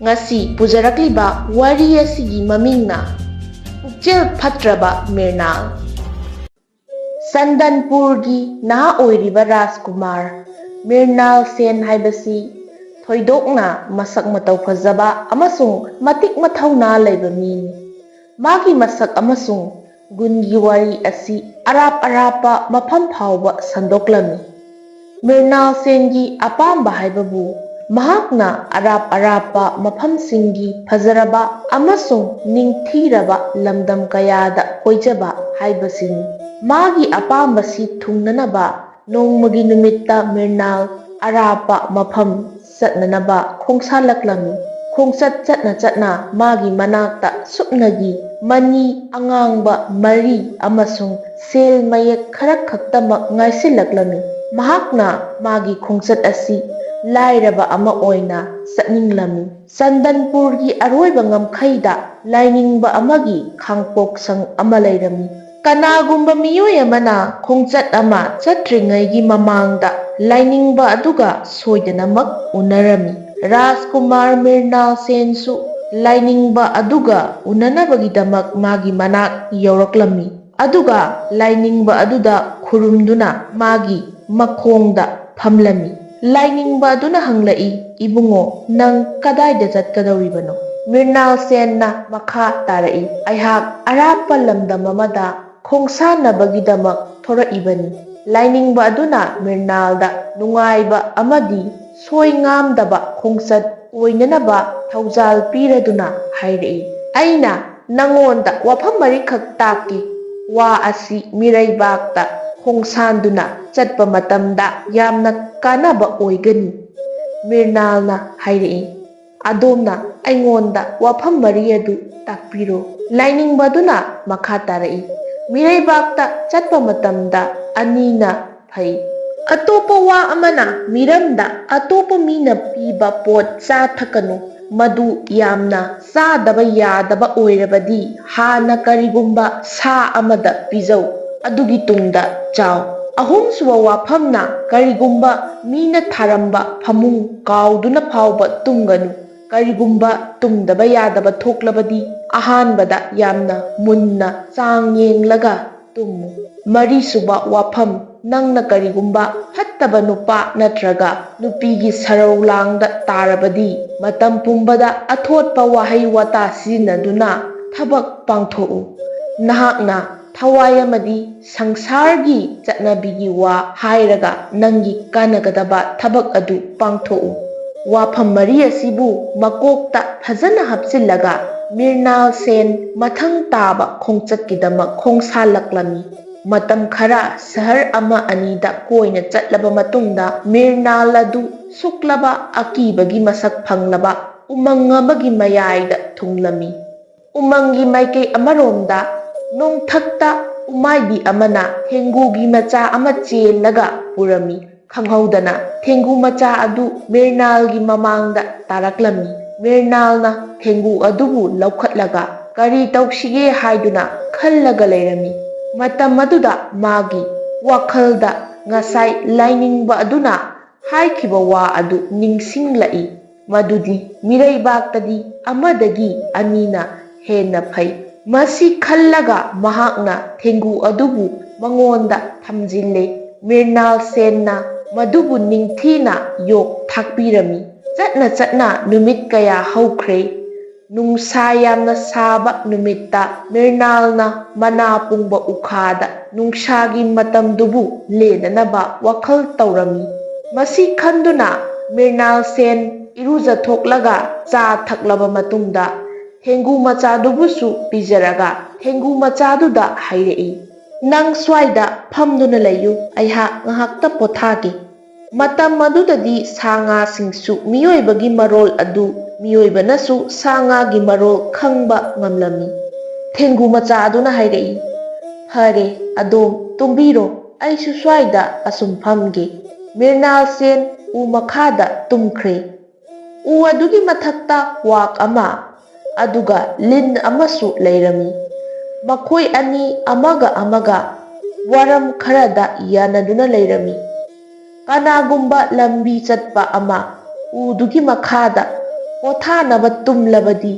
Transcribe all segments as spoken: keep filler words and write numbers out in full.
ꯉꯁꯤ ꯄꯨꯖꯔꯛꯂꯤꯕ ꯋꯥꯔꯤ ꯑꯁꯤꯒꯤ ꯃꯃꯤꯡꯅ ꯄꯨꯛꯆꯦꯜ ꯐꯠꯇ꯭ꯔꯕ ꯃꯤꯔꯅꯥꯜ꯫ ꯆꯟꯗꯟꯄꯨꯔꯒꯤ ꯅꯍꯥ ꯑꯣꯏꯔꯤꯕ ꯔꯥꯖꯀꯨꯃꯥꯔ ꯃꯤꯔꯅꯥꯜ ꯁꯦꯟ ꯍꯥꯏꯕꯁꯤ ꯊꯣꯏꯗꯣꯛꯅ ꯃꯁꯛ ꯃꯇꯧ ꯐꯖꯕ ꯑꯃꯁꯨꯡ ꯃꯇꯤꯛ ꯃꯊꯧꯅꯥ ꯂꯩꯕ ꯃꯤꯅꯤ꯫ ꯃꯥꯒꯤ ꯃꯁꯛ ꯑꯃꯁꯨꯡ ꯒꯨꯟꯒꯤ ꯋꯥꯔꯤ ꯑꯁꯤ ꯑꯔꯥꯞ ꯑꯔꯥꯞꯄ ꯃꯐꯝ ꯐꯥꯎꯕ ꯁꯟꯗꯣꯛꯂꯝꯃꯤ꯫ ꯃꯤꯔꯅꯥꯜ ꯁꯦꯟꯒꯤ ꯑꯄꯥꯝꯕ ꯍꯥꯏꯕꯕꯨ ꯃꯍꯥꯛꯅ ꯑꯔꯥꯞ ꯑꯔꯥꯞꯄ ꯃꯐꯝꯁꯤꯡꯒꯤ ꯐꯖꯔꯕ ꯑꯃꯁꯨꯡ ꯅꯤꯡꯊꯤꯔꯕ ꯂꯝꯗꯝ ꯀꯌꯥꯗ ꯀꯣꯏꯖꯕ ꯍꯥꯏꯕꯁꯤꯅꯤ꯫ ꯃꯥꯒꯤ ꯑꯄꯥꯝꯕꯁꯤ ꯊꯨꯡꯅꯅꯕ ꯅꯣꯡꯃꯒꯤ ꯅꯨꯃꯤꯠꯇ ꯃꯤꯔꯅꯥꯜ ꯑꯔꯥꯞꯄ ꯃꯐꯝ ꯆꯠꯅꯅꯕ ꯈꯣꯡꯁꯥꯜꯂꯛꯂꯝꯃꯤ꯫ ꯈꯣꯡꯆꯠ ꯆꯠꯅ ꯆꯠꯅ ꯃꯥꯒꯤ ꯃꯅꯥꯛꯇ ꯁꯨꯞꯅꯒꯤ ꯃꯅꯤ ꯑꯉꯥꯡꯕ ꯃꯔꯤ ꯑꯃꯁꯨꯡ ꯁꯦꯜ ꯃꯌꯦꯛ ꯈꯔ ꯈꯛꯇꯃꯛ ꯉꯥꯏꯁꯤꯜꯂꯛꯂꯝꯃꯤ꯫ ꯃꯍꯥꯛꯅ ꯃꯥꯒꯤ ꯈꯣꯡꯆꯠ ꯑꯁꯤ ꯂꯥꯏꯔꯕ ꯑꯃ ꯑꯣꯏꯅ ꯆꯠꯅꯤꯡꯂꯝꯃꯤ꯫ ꯆꯟꯗꯟꯄꯨꯔꯒꯤ ꯑꯔꯣꯏꯕ ꯉꯝꯈꯩꯗ ꯂꯥꯏꯅꯤꯡꯕ ꯑꯃꯒꯤ ꯈꯥꯡꯄꯣꯛꯁꯪ ꯑꯃ ꯂꯩꯔꯝꯃꯤ꯫ ꯀꯅꯥꯒꯨꯝꯕ ꯃꯤꯑꯣꯏ ꯑꯃꯅ ꯈꯣꯡꯆꯠ ꯑꯃ ꯆꯠꯇ꯭ꯔꯤꯉꯩꯒꯤ ꯃꯃꯥꯡꯗ ꯂꯥꯏꯅꯤꯡꯕ ꯑꯗꯨꯒ ꯁꯣꯏꯗꯅꯃꯛ ꯎꯅꯔꯝꯃꯤ꯫ ꯔꯥꯖꯀꯨꯃꯥꯔ ꯃꯤꯔꯅꯥꯜ ꯁꯦꯟꯁꯨ ꯂꯥꯏꯅꯤꯡꯕ ꯑꯗꯨꯒ ꯎꯅꯅꯕꯒꯤꯗꯃꯛ ꯃꯥꯒꯤ ꯃꯅꯥꯛ ꯌꯧꯔꯛꯂꯝꯃꯤ꯫ ꯑꯗꯨꯒ ꯂꯥꯏꯅꯤꯡꯕ ꯑꯗꯨꯗ ꯈꯨꯔꯨꯝꯗꯨꯅ ꯃꯥꯒꯤ ꯃꯈꯣꯡꯗ ꯐꯝꯂꯝꯃꯤ꯫ ꯂꯥꯏꯅꯤꯡꯕ ꯑꯗꯨꯅ ꯍꯪꯂꯛꯏ, "ꯏꯕꯨꯡꯉꯣ, ꯅꯪ ꯀꯗꯥꯏꯗ ꯆꯠꯀꯗꯧꯔꯤꯕꯅꯣ?" ꯃꯤꯔꯅꯥꯜ ꯁꯦꯟꯅ ꯃꯈꯥ ꯇꯥꯔꯛꯏ, "ꯑꯩꯍꯥꯛ ꯑꯔꯥꯞꯄ ꯂꯝꯗꯝ ꯑꯃꯗ ꯈꯣꯡꯁꯥꯟꯅꯕꯒꯤꯗꯃꯛ ꯊꯣꯔꯛꯏꯕꯅꯤ꯫" ꯂꯥꯏꯅꯤꯡꯕ ꯑꯗꯨꯅ ꯃꯤꯔꯅꯥꯜꯗ ꯅꯨꯡꯉꯥꯏꯕ ꯑꯃꯗꯤ ꯁꯣꯏ ꯉꯥꯝꯗꯕ ꯈꯣꯡꯆꯠ ꯑꯣꯏꯅꯅꯕ ꯊꯧꯖꯥꯜ ꯄꯤꯔꯗꯨꯅ ꯍꯥꯏꯔꯛꯏ, "ꯑꯩꯅ ꯅꯉꯣꯟꯗ ꯋꯥꯐꯝ ꯃꯔꯤꯈꯛ ꯇꯥꯛꯀꯦ꯫ ꯋꯥ ꯑꯁꯤ ꯃꯤꯔꯩꯕꯥꯛꯇ ꯈꯣꯡꯁꯥꯟꯗꯨꯅ ꯆꯠꯄ ꯃꯇꯝꯗ ꯌꯥꯝꯅ ꯀꯥꯟꯅꯕ ꯑꯣꯏꯒꯅꯤ꯫" ꯃꯤꯔꯅꯥꯜꯅ ꯍꯥꯏꯔꯛꯏ, "ꯑꯗꯣꯝꯅ ꯑꯩꯉꯣꯟꯗ ꯋꯥꯐꯝ ꯃꯔꯤ ꯑꯗꯨ ꯇꯥꯛꯄꯤꯔꯣ꯫" ꯂꯥꯏꯅꯤꯡꯕ ꯑꯗꯨꯅ ꯃꯈꯥ ꯇꯥꯔꯛꯏ, "ꯃꯤꯔꯩꯕꯥꯛꯇ ꯆꯠꯄ ꯃꯇꯝꯗ ꯑꯅꯤꯅ ꯐꯩ꯫ ꯑꯇꯣꯞꯄ ꯋꯥ ꯑꯃꯅ ꯃꯤꯔꯝꯗ ꯑꯇꯣꯞꯄ ꯃꯤꯅ ꯄꯤꯕ ꯄꯣꯠ ꯆꯥ ꯊꯛꯀꯅꯨ꯫ ꯃꯗꯨ ꯌꯥꯝꯅ ꯆꯥꯗꯕ ꯌꯥꯗꯕ ꯑꯣꯏꯔꯕꯗꯤ ꯍꯥꯟꯅ ꯀꯔꯤꯒꯨꯝꯕ ꯁꯥ ꯑꯃꯗ ꯄꯤꯖꯧ, ꯑꯗꯨꯒꯤ ꯇꯨꯡꯗ ꯆꯥꯎ꯫ ꯑꯍꯨꯝꯁꯨꯕ ꯋꯥꯐꯝꯅ ꯀꯔꯤꯒꯨꯝꯕ ꯃꯤꯅ ꯊꯥꯔꯝꯕ ꯐꯃꯨꯡ ꯀꯥꯎꯗꯨꯅ ꯐꯥꯎꯕ ꯇꯨꯝꯒꯅꯨ꯫ ꯀꯔꯤꯒꯨꯝꯕ ꯇꯨꯝꯗꯕ ꯌꯥꯗꯕ ꯊꯣꯛꯂꯕꯗꯤ ꯑꯍꯥꯟꯕꯗ ꯌꯥꯝꯅ ꯃꯨꯟꯅ ꯆꯥꯡ ꯌꯦꯡꯂꯒ ꯇꯨꯝꯃꯨ꯫ ꯃꯔꯤꯁꯨꯕ ꯋꯥꯐꯝ, ꯅꯪꯅ ꯀꯔꯤꯒꯨꯝꯕ ꯐꯠꯇꯕ ꯅꯨꯄꯥ ꯅꯠꯇ꯭ꯔꯒ ꯅꯨꯄꯤꯒꯤ ꯁꯔꯧ ꯂꯥꯡꯗ ꯇꯥꯔꯕꯗꯤ, ꯃꯇꯝ ꯄꯨꯝꯕꯗ ꯑꯊꯣꯠꯄ ꯋꯥꯍꯩ ꯋꯥꯇꯥ ꯁꯤꯖꯤꯟꯅꯗꯨꯅ ꯊꯕꯛ ꯄꯥꯡꯊꯣꯛꯎ꯫ ꯅꯍꯥꯛꯅ ꯊꯋꯥꯏ ꯑꯃꯗꯤ ꯁꯪꯁꯥꯔꯒꯤ ꯆꯠꯅꯕꯤꯒꯤ ꯋꯥ ꯍꯥꯏꯔꯒ ꯅꯪꯒꯤ ꯀꯥꯟꯅꯒꯗꯕ ꯊꯕꯛ ꯑꯗꯨ ꯄꯥꯡꯊꯣꯛꯎ꯫ ꯋꯥꯐꯝ ꯃꯔꯤ ꯑꯁꯤꯕꯨ ꯃꯀꯣꯛꯇ ꯐꯖꯅ ꯍꯥꯞꯆꯤꯜꯂꯒ ꯃꯤꯔꯅꯥꯜ ꯁꯦꯟ ꯃꯊꯪ ꯇꯥꯕ ꯈꯣꯡꯆꯠꯀꯤꯗꯃꯛ ꯈꯣꯡꯁꯥꯜꯂꯛꯂꯝꯃꯤ꯫ ꯃꯇꯝ ꯈꯔ ꯁꯍꯔ ꯑꯃ ꯑꯅꯤꯗ ꯀꯣꯏꯅ ꯆꯠꯂꯕ ꯃꯇꯨꯡꯗ ꯃꯤꯔꯅꯥꯜ ꯑꯗꯨ ꯁꯨꯛꯂꯕ ꯑꯀꯤꯕꯒꯤ ꯃꯁꯛ ꯐꯪꯂꯕ ꯎꯃꯪ ꯑꯃꯒꯤ ꯃꯌꯥꯏꯗ ꯊꯨꯡꯂꯝꯃꯤ꯫ ꯎꯃꯪꯒꯤ ꯃꯥꯏꯀꯩ ꯑꯃꯔꯣꯝꯗ ꯅꯣꯡꯊꯛꯇ ꯎꯃꯥꯏꯕꯤ ꯑꯃꯅ ꯊꯦꯡꯒꯨꯒꯤ ꯃꯆꯥ ꯑꯃ ꯆꯦꯜꯂꯒ ꯄꯨꯔꯝꯃꯤ꯫ ꯈꯪꯍꯧꯗꯅ ꯊꯦꯡꯒꯨ ꯃꯆꯥ ꯑꯗꯨ ꯃꯤꯔꯅꯥꯜꯒꯤ ꯃꯃꯥꯡꯗ ꯇꯥꯔꯛꯂꯝꯃꯤ꯫ ꯃꯤꯔꯅꯥꯜꯅ ꯊꯦꯡꯒꯨ ꯑꯗꯨꯕꯨ ꯂꯧꯈꯠꯂꯒ ꯀꯔꯤ ꯇꯧꯁꯤꯒꯦ ꯍꯥꯏꯗꯨꯅ ꯈꯜꯂꯒ ꯂꯩꯔꯝꯃꯤ꯫ ꯃꯇꯝ ꯑꯗꯨꯗ ꯃꯥꯒꯤ ꯋꯥꯈꯜꯗ ꯉꯁꯥꯏ ꯂꯥꯏꯅꯤꯡꯕ ꯑꯗꯨꯅ ꯍꯥꯏꯈꯤꯕ ꯋꯥ ꯑꯗꯨ ꯅꯤꯡꯁꯤꯡꯂꯛꯏ, ꯃꯗꯨꯗꯤ ꯃꯤꯔꯩꯕꯥꯛꯇꯗꯤ ꯑꯃꯗꯒꯤ ꯑꯅꯤꯅ ꯍꯦꯟꯅ ꯐꯩ꯫ ꯃꯁꯤ ꯈꯜꯂꯒ ꯃꯍꯥꯛꯅ ꯊꯦꯡꯒꯨ ꯑꯗꯨꯕꯨ ꯃꯉꯣꯟꯗ ꯊꯝꯖꯤꯜꯂꯦ꯫ ꯃꯤꯔꯅꯥꯜ ꯁꯦꯟꯅ ꯃꯗꯨꯕꯨ ꯅꯤꯡꯊꯤꯅ ꯌꯣꯛ ꯊꯥꯛꯄꯤꯔꯝꯃꯤ꯫ ꯆꯠꯅ ꯆꯠꯅ ꯅꯨꯃꯤꯠ ꯀꯌꯥ ꯍꯧꯈ꯭ꯔꯦ꯫ ꯅꯨꯡꯁꯥ ꯌꯥꯝꯅ ꯁꯥꯕ ꯅꯨꯃꯤꯠꯇ ꯃꯤꯔꯅꯥꯜꯅ ꯃꯅꯥ ꯄꯨꯡꯕ ꯎꯈꯥꯗ ꯅꯨꯡꯁꯥꯒꯤ ꯃꯇꯝꯗꯨꯕꯨ ꯂꯦꯟꯅꯅꯕ ꯋꯥꯈꯜ ꯇꯧꯔꯝꯃꯤ꯫ ꯃꯁꯤ ꯈꯟꯗꯨꯅ ꯃꯤꯔꯅꯥꯜ ꯁꯦꯟ ꯏꯔꯨꯖꯊꯣꯛꯂꯒ ꯆꯥ ꯊꯛꯂꯕ ꯃꯇꯨꯡꯗ ꯊꯦꯡꯒꯨ ꯃꯆꯥꯗꯨꯕꯨꯁꯨ ꯄꯤꯖꯔꯒ ꯊꯦꯡꯒꯨ ꯃꯆꯥꯗꯨꯗ ꯍꯥꯏꯔꯛꯏ, "ꯅꯪ ꯁ꯭ꯋꯥꯏꯗ ꯐꯝꯗꯨꯅ ꯂꯩꯌꯨ, ꯑꯩꯍꯥꯛ ꯉꯥꯏꯍꯥꯛꯇ ꯄꯣꯊꯥꯒꯦ"꯫ ꯃꯇꯝ ꯑꯗꯨꯗꯗꯤ ꯁꯥ ꯉꯥꯁꯤꯡꯁꯨ ꯃꯤꯑꯣꯏꯕꯒꯤ ꯃꯔꯣꯜ ꯑꯗꯨ ꯃꯤꯑꯣꯏꯕꯅꯁꯨ ꯁꯥ ꯉꯥꯒꯤ ꯃꯔꯣꯜ ꯈꯪꯕ ꯉꯝꯂꯝꯃꯤ꯫ ꯊꯦꯡꯒꯨ ꯃꯆꯥ ꯑꯗꯨꯅ ꯍꯥꯏꯔꯛꯏ, "ꯐꯔꯦ, ꯑꯗꯣꯝ ꯇꯨꯝꯕꯤꯔꯣ, ꯑꯩꯁꯨ ꯁ꯭ꯋꯥꯏꯗ ꯑꯁꯨꯝ ꯐꯝꯒꯦ"꯫ ꯃꯤꯔꯅꯥꯜ ꯁꯦꯟ ꯎ ꯃꯈꯥꯗ ꯇꯨꯝꯈ꯭ꯔꯦ꯫ ꯎ ꯑꯗꯨꯒꯤ ꯃꯊꯛꯇ ꯀ꯭ꯋꯥꯛ ꯑꯃ, ꯑꯗꯨꯒ ꯂꯤꯟ ꯑꯃꯁꯨ ꯂꯩꯔꯝꯃꯤ꯫ ꯃꯈꯣꯏ ꯑꯅꯤ ꯑꯃꯒ ꯑꯃꯒ ꯋꯥꯔꯝ ꯈꯔꯗ ꯌꯥꯅꯗꯨꯅ ꯂꯩꯔꯝꯃꯤ꯫ ꯀꯅꯥꯒꯨꯝꯕ ꯂꯝꯕꯤ ꯆꯠꯄ ꯑꯃ ꯎꯗꯨꯒꯤ ꯃꯈꯥꯗ ꯄꯣꯊꯥꯅꯕ ꯇꯨꯝꯂꯕꯗꯤ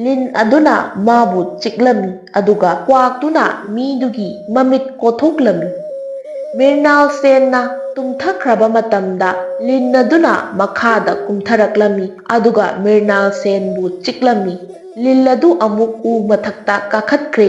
ꯂꯤꯟ ꯑꯗꯨꯅ ꯃꯥꯕꯨ ꯆꯤꯛꯂꯝꯃꯤ, ꯑꯗꯨꯒ ꯀ꯭ꯋꯥꯛꯇꯨꯅ ꯃꯤꯗꯨꯒꯤ ꯃꯃꯤꯠ ꯀꯣꯊꯣꯛꯂꯝꯃꯤ꯫ ꯃ꯭ꯔꯤꯅꯥꯜ ꯁꯦꯟꯅ ꯇꯨꯝꯊꯈ꯭ꯔꯕ ꯃꯇꯝꯗ ꯂꯤꯟ ꯑꯗꯨꯅ ꯃꯈꯥꯗ ꯀꯨꯝꯊꯔꯛꯂꯝꯃꯤ, ꯑꯗꯨꯒ ꯃ꯭ꯔꯤꯅꯥꯜ ꯁꯦꯟꯕꯨ ꯆꯤꯛꯂꯝꯃꯤ꯫ ꯂꯤꯟ ꯑꯗꯨ ꯑꯃꯨꯛ ꯎ ꯃꯊꯛꯇ ꯀꯥꯈꯠꯈ꯭ꯔꯦ꯫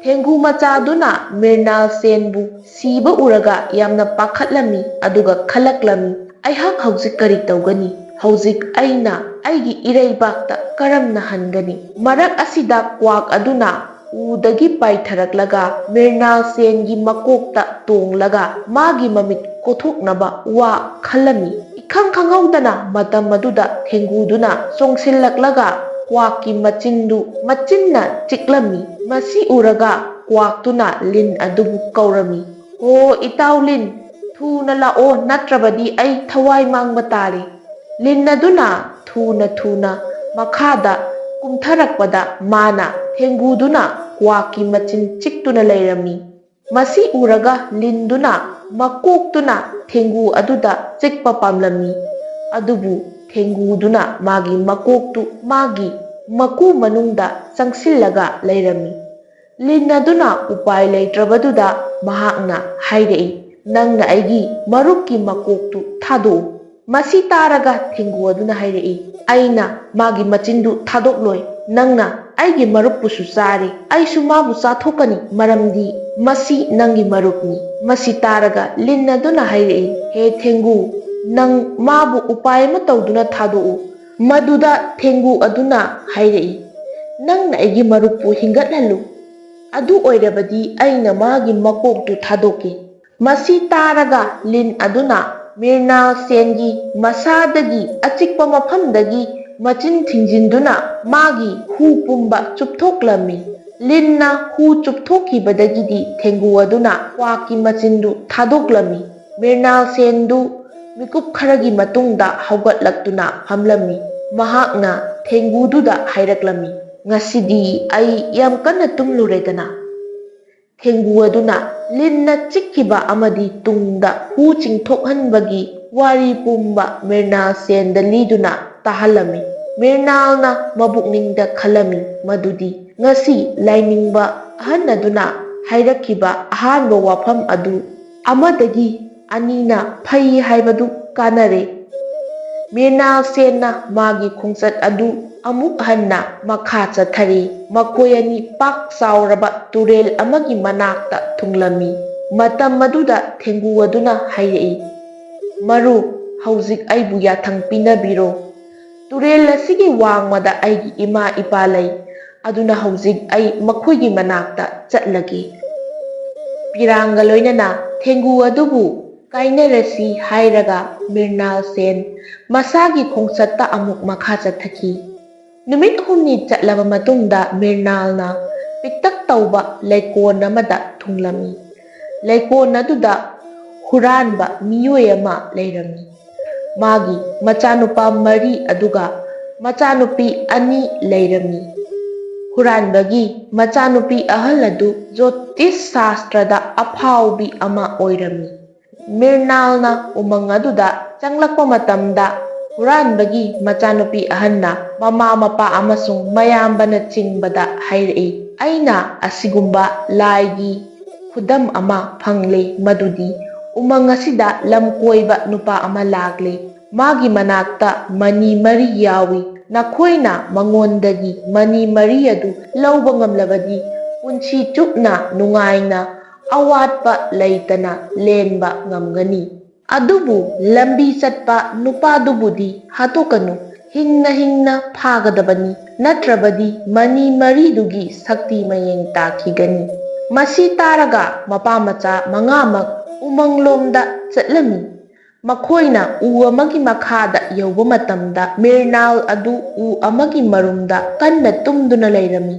ꯊꯦꯡꯒꯨ ꯃꯆꯥꯗꯨꯅ ꯃ꯭ꯔꯤꯅꯥꯜ ꯁꯦꯟꯕꯨ ꯁꯤꯕ ꯎꯔꯒ ꯌꯥꯝꯅ ꯄꯥꯈꯠꯂꯝꯃꯤ, ꯑꯗꯨꯒ ꯈꯜꯂꯛꯂꯝꯃꯤ, "ꯑꯩꯍꯥꯛ ꯍꯧꯖꯤꯛ ꯀꯔꯤ ꯇꯧꯒꯅꯤ? ꯍꯧꯖꯤꯛ ꯑꯩꯅ ꯑꯩꯒꯤ ꯏꯔꯩꯕꯥꯛꯇ ꯀꯔꯝꯅ ꯍꯟꯒꯅꯤ?" ꯃꯔꯛ ꯑꯁꯤꯗ ꯀ꯭ꯋꯥꯛ ꯑꯗꯨꯅ ꯎꯗꯒꯤ ꯄꯥꯏꯊꯔꯛꯂꯒ ꯃ꯭ꯔꯤꯅꯥꯜ ꯁꯦꯟꯒꯤ ꯃꯀꯣꯛꯇ ꯇꯣꯡꯂꯒ ꯃꯥꯒꯤ ꯃꯃꯤꯠ ꯀꯣꯊꯣꯛꯅꯕ ꯋꯥ ꯈꯜꯂꯝꯃꯤ꯫ ꯏꯈꯪ ꯈꯪꯍꯧꯗꯅ ꯃꯇꯝ ꯑꯗꯨꯗ ꯊꯦꯡꯒꯨꯗꯨꯅ ꯆꯣꯡꯁꯤꯜꯂꯛꯂꯒ ꯀ꯭ꯋꯥꯛꯀꯤ ꯃꯆꯤꯟꯗꯨ ꯃꯆꯤꯟꯅ ꯆꯤꯛꯂꯝꯃꯤ꯫ ꯃꯁꯤ ꯎꯔꯒ ꯀ꯭ꯋꯥꯛꯇꯨꯅ ꯂꯤꯟ ꯑꯗꯨꯕꯨ ꯀꯧꯔꯝꯃꯤ, "ꯍꯣ, ꯏꯇꯥꯎ ꯂꯤꯟ, ꯊꯨꯅ ꯂꯥꯛꯑꯣ, ꯅꯠꯇ꯭ꯔꯕꯗꯤ ꯑꯩ ꯊꯋꯥꯏ ꯃꯥꯡꯕ ꯇꯥꯔꯦ꯫" ꯂꯤꯟ ꯑꯗꯨꯅ ꯊꯨꯅ ꯊꯨꯅ ꯃꯈꯥꯗ ꯀꯨꯝꯊꯔꯛꯄꯗ ꯃꯥꯅ ꯊꯦꯡꯒꯨꯗꯨꯅ ꯀ꯭ꯋꯥꯛꯀꯤ ꯃꯆꯤꯟ ꯆꯤꯛꯇꯨꯅ ꯂꯩꯔꯝꯃꯤ꯫ ꯃꯁꯤ ꯎꯔꯒ ꯂꯤꯟꯗꯨꯅ ꯃꯀꯣꯛꯇꯨꯅ ꯊꯦꯡꯒꯨ ꯑꯗꯨꯗ ꯆꯤꯛꯄ ꯄꯥꯝꯂꯝꯃꯤ꯫ ꯑꯗꯨꯕꯨ ꯊꯦꯡꯒꯨꯗꯨꯅ ꯃꯥꯒꯤ ꯃꯀꯣꯛꯇꯨ ꯃꯥꯒꯤ ꯃꯀꯨ ꯃꯅꯨꯡꯗ ꯆꯪꯁꯤꯜꯂꯒ ꯂꯩꯔꯝꯃꯤ꯫ ꯂꯤꯟ ꯑꯗꯨꯅ ꯎꯄꯥꯏ ꯂꯩꯇ꯭ꯔꯕꯗꯨꯗ ꯃꯍꯥꯛꯅ ꯍꯥꯏꯔꯛꯏ, "ꯅꯪꯅ ꯑꯩꯒꯤ ꯃꯔꯨꯞꯀꯤ ꯃꯀꯣꯛꯇꯨ ꯊꯥꯗꯣꯛꯎ꯫" ꯃꯁꯤ ꯇꯥꯔꯒ ꯊꯦꯡꯒꯨ ꯑꯗꯨꯅ ꯍꯥꯏꯔꯛꯏ, "ꯑꯩꯅ ꯃꯥꯒꯤ ꯃꯆꯤꯟꯗꯨ ꯊꯥꯗꯣꯛꯂꯣꯏ꯫ ꯅꯪꯅ ꯑꯩꯒꯤ ꯃꯔꯨꯞꯄꯨꯁꯨ ꯆꯥꯔꯦ, ꯑꯩꯁꯨ ꯃꯥꯕꯨ ꯆꯥꯊꯣꯛꯀꯅꯤ, ꯃꯔꯝꯗꯤ ꯃꯁꯤ ꯅꯪꯒꯤ ꯃꯔꯨꯞꯅꯤ꯫" ꯃꯁꯤ ꯇꯥꯔꯒ ꯂꯤꯟ ꯑꯗꯨꯅ ꯍꯥꯏꯔꯛꯏ, "ꯍꯦ ꯊꯦꯡꯒꯨ, ꯅꯪ ꯃꯥꯕꯨ ꯎꯄꯥꯏ ꯑꯃ ꯇꯧꯗꯨꯅ ꯊꯥꯗꯣꯛꯎ꯫" ꯃꯗꯨꯗ ꯊꯦꯡꯒꯨ ꯑꯗꯨꯅ ꯍꯥꯏꯔꯛꯏ, "ꯅꯪꯅ ꯑꯩꯒꯤ ꯃꯔꯨꯞꯄꯨ ꯍꯤꯡꯒꯠꯍꯜꯂꯨ꯫ ꯑꯗꯨ ꯑꯣꯏꯔꯕꯗꯤ ꯑꯩꯅ ꯃꯥꯒꯤ ꯃꯀꯣꯛꯇꯨ ꯊꯥꯗꯣꯛꯀꯦ꯫" ꯃꯁꯤ ꯇꯥꯔꯒ ꯂꯤꯟ ꯑꯗꯨꯅ ꯃꯤꯔꯅꯥꯜ ꯁꯦꯟꯒꯤ ꯃꯁꯥꯗꯒꯤ ꯑꯆꯤꯛꯄ ꯃꯐꯝꯗꯒꯤ ꯃꯆꯤꯟ ꯊꯤꯡꯖꯤꯟꯗꯨꯅ ꯃꯥꯒꯤ ꯍꯨ ꯄꯨꯝꯕ ꯆꯨꯞꯊꯣꯛꯂꯝꯃꯤ꯫ ꯂꯤꯟꯅ ꯍꯨ ꯆꯨꯞꯊꯣꯛꯈꯤꯕꯗꯒꯤꯗꯤ ꯊꯦꯡꯒꯨ ꯑꯗꯨꯅ ꯀ꯭ꯋꯥꯛꯀꯤ ꯃꯆꯤꯟꯗꯨ ꯊꯥꯗꯣꯛꯂꯝꯃꯤ꯫ ꯃꯤꯔꯅꯥꯜ ꯁꯦꯟꯗꯨ ꯃꯤꯀꯨꯞ ꯈꯔꯒꯤ ꯃꯇꯨꯡꯗ ꯍꯧꯒꯠꯂꯛꯇꯨꯅ ꯐꯝꯂꯝꯃꯤ꯫ ꯃꯍꯥꯛꯅ ꯊꯦꯡꯒꯨꯗꯨꯗ ꯍꯥꯏꯔꯛꯂꯝꯃꯤ, "ꯉꯁꯤꯗꯤ ꯑꯩ ꯌꯥꯝ ꯀꯟꯅ ꯇꯨꯝꯂꯨꯔꯦꯗꯅ꯫" ꯊꯦꯡꯒꯨ ꯑꯗꯨꯅ ꯂꯤꯟꯅ ꯆꯤꯛꯈꯤꯕ ꯑꯃꯗꯤ ꯇꯨꯡꯗ ꯍꯨ ꯆꯤꯡꯊꯣꯛꯍꯟꯕꯒꯤ ꯋꯥꯔꯤ ꯄꯨꯝꯕ ꯃꯤꯔꯅꯥꯜ ꯁꯦꯟꯗ ꯂꯤꯗꯨꯅ ꯇꯥꯍꯜꯂꯝꯃꯤ꯫ ꯃ꯭ꯔꯤꯅꯥꯜꯅ ꯃꯕꯨꯛꯅꯤꯡꯗ ꯈꯜꯂꯝꯃꯤ ꯃꯗꯨꯗꯤ ꯉꯁꯤ ꯂꯥꯏꯅꯤꯡꯕ ꯑꯍꯟ ꯑꯗꯨꯅ ꯍꯥꯏꯔꯛꯈꯤꯕ ꯑꯍꯥꯟꯕ ꯋꯥꯐꯝ ꯑꯗꯨ ꯑꯃꯗꯒꯤ ꯑꯅꯤꯅ ꯐꯩ ꯍꯥꯏꯕꯗꯨ ꯀꯥꯟꯅꯔꯦ꯫ ꯃ꯭ꯔꯤꯅꯥꯜ ꯁꯦꯟꯅ ꯃꯥꯒꯤ ꯈꯣꯡꯆꯠ ꯑꯗꯨ ꯑꯃꯨꯛ ꯍꯟꯅ ꯃꯈꯥ ꯆꯠꯊꯔꯤ꯫ ꯃꯈꯣꯏ ꯑꯅꯤ ꯄꯥꯛ ꯆꯥꯎꯔꯕ ꯇꯨꯔꯦꯜ ꯑꯃꯒꯤ ꯃꯅꯥꯛꯇ ꯊꯨꯡꯂꯝꯃꯤ꯫ ꯃꯇꯝ ꯑꯗꯨꯗ ꯊꯦꯡꯒꯨ ꯑꯗꯨꯅ ꯍꯥꯏꯔꯛꯏ, "ꯃꯔꯨꯞ, ꯍꯧꯖꯤꯛ ꯑꯩꯕꯨ ꯌꯥꯊꯪ ꯄꯤꯅꯕꯤꯔꯣ꯫ ꯇꯨꯔꯦꯜ ꯑꯁꯤꯒꯤ ꯋꯥꯡꯃꯗ ꯑꯩꯒꯤ ꯏꯃꯥ ꯏꯄꯥ ꯂꯩ, ꯑꯗꯨꯅ ꯍꯧꯖꯤꯛ ꯑꯩ ꯃꯈꯣꯏꯒꯤ ꯃꯅꯥꯛꯇ ꯆꯠꯂꯒꯦ꯫" ꯄꯤꯔꯥꯡꯒ ꯂꯣꯏꯅꯅ ꯊꯦꯡꯒꯨ ꯑꯗꯨꯕꯨ ꯀꯥꯏꯅꯔꯁꯤ ꯍꯥꯏꯔꯒ ꯃ꯭ꯔꯤꯅꯥꯜ ꯁꯦꯟ ꯃꯁꯥꯒꯤ ꯈꯣꯡꯆꯠꯇ ꯑꯃꯨꯛ ꯃꯈꯥ ꯆꯠꯊꯈꯤ꯫ ꯅꯨꯃꯤꯠ ꯍꯨꯝꯅꯤ ꯆꯠꯂꯕ ꯃꯇꯨꯡꯗ ꯃ꯭ꯔꯤꯅꯥꯜꯅ ꯄꯤꯛꯇꯛ ꯇꯧꯕ ꯂꯩꯀꯣꯜ ꯑꯃꯗ ꯊꯨꯡꯂꯝꯃꯤ꯫ ꯂꯩꯀꯣꯜ ꯑꯗꯨꯗ ꯍꯨꯔꯥꯟꯕ ꯃꯤꯑꯣꯏ ꯑꯃ ꯂꯩꯔꯝꯃꯤ꯫ ꯃꯥꯒꯤ ꯃꯆꯥꯅꯨꯄꯥ ꯃꯔꯤ ꯑꯗꯨꯒ ꯃꯆꯥꯅꯨꯄꯤ ꯑꯅꯤ ꯂꯩꯔꯝꯃꯤ꯫ ꯍꯨꯔꯥꯟꯕꯒꯤ ꯃꯆꯥꯅꯨꯄꯤ ꯑꯍꯜ ꯑꯗꯨ ꯖꯣꯇꯤꯁ ꯁꯥꯁꯇ꯭ꯔꯗ ꯑꯐꯥꯎꯕꯤ ꯑꯃ ꯑꯣꯏꯔꯝꯃꯤ꯫ ꯃ꯭ꯔꯤꯅꯥꯜꯅ ꯎꯃꯪ ꯑꯗꯨꯗ ꯆꯪꯂꯛꯄ ꯃꯇꯝꯗ ꯍꯨꯔꯥꯟꯕꯒꯤ ꯃꯆꯥꯅꯨꯄꯤ ꯑꯍꯟꯅ ꯃꯃꯥ ꯃꯄꯥ ꯑꯃꯁꯨꯡ ꯃꯌꯥꯝꯕꯅ ꯆꯤꯡꯕꯗ ꯍꯥꯏꯔꯛꯏ, "ꯑꯩꯅ ꯑꯁꯤꯒꯨꯝꯕ ꯂꯥꯏꯒꯤ ꯈꯨꯗꯝ ꯑꯃ ꯐꯪꯂꯦ, ꯃꯗꯨꯗꯤ ꯎꯃꯪ ꯑꯁꯤꯗ ꯂꯝ ꯀꯣꯏꯕ ꯅꯨꯄꯥ ꯑꯃ ꯂꯥꯛꯂꯦ꯫ ꯃꯥꯒꯤ ꯃꯅꯥꯛꯇ ꯃꯅꯤ ꯃꯔꯤ ꯌꯥꯎꯏ꯫ ꯅꯈꯣꯏꯅ ꯃꯉꯣꯟꯗꯒꯤ ꯃꯅꯤ ꯃꯔꯤ ꯑꯗꯨ ꯂꯧꯕ ꯉꯝꯂꯕꯗꯤ ꯄꯨꯟꯁꯤ ꯆꯨꯞꯅ ꯅꯨꯡꯉꯥꯏꯅ ꯑꯋꯥꯠꯄ ꯂꯩꯇꯅ ꯂꯦꯟꯕ ꯉꯝꯒꯅꯤ꯫ ꯑꯗꯨꯕꯨ ꯂꯝꯕꯤ ꯆꯠꯄ ꯅꯨꯄꯥꯗꯨꯕꯨꯗꯤ ꯍꯥꯠꯇꯣꯛꯀꯅꯨ꯫ ꯍꯤꯡꯅ ꯍꯤꯡꯅ ꯐꯥꯒꯗꯕꯅꯤ, ꯅꯠꯇ꯭ꯔꯕꯗꯤ ꯃꯅꯤ ꯃꯔꯤꯗꯨꯒꯤ ꯁꯛꯇꯤ ꯃꯌꯦꯡ ꯇꯥꯈꯤꯒꯅꯤ꯫" ꯃꯁꯤ ꯇꯥꯔꯒ ꯃꯄꯥ ꯃꯆꯥ ꯃꯉꯥꯃꯛ ꯎꯃꯪꯂꯣꯝꯗ ꯆꯠꯂꯝꯃꯤ꯫ ꯃꯈꯣꯏꯅ ꯎ ꯑꯃꯒꯤ ꯃꯈꯥꯗ ꯌꯧꯕ ꯃꯇꯝꯗ ꯃ꯭ꯔꯤꯅꯥꯜ ꯑꯗꯨ ꯎ ꯑꯃꯒꯤ ꯃꯔꯨꯝꯗ ꯀꯟꯅ ꯇꯨꯝꯗꯨꯅ ꯂꯩꯔꯝꯃꯤ꯫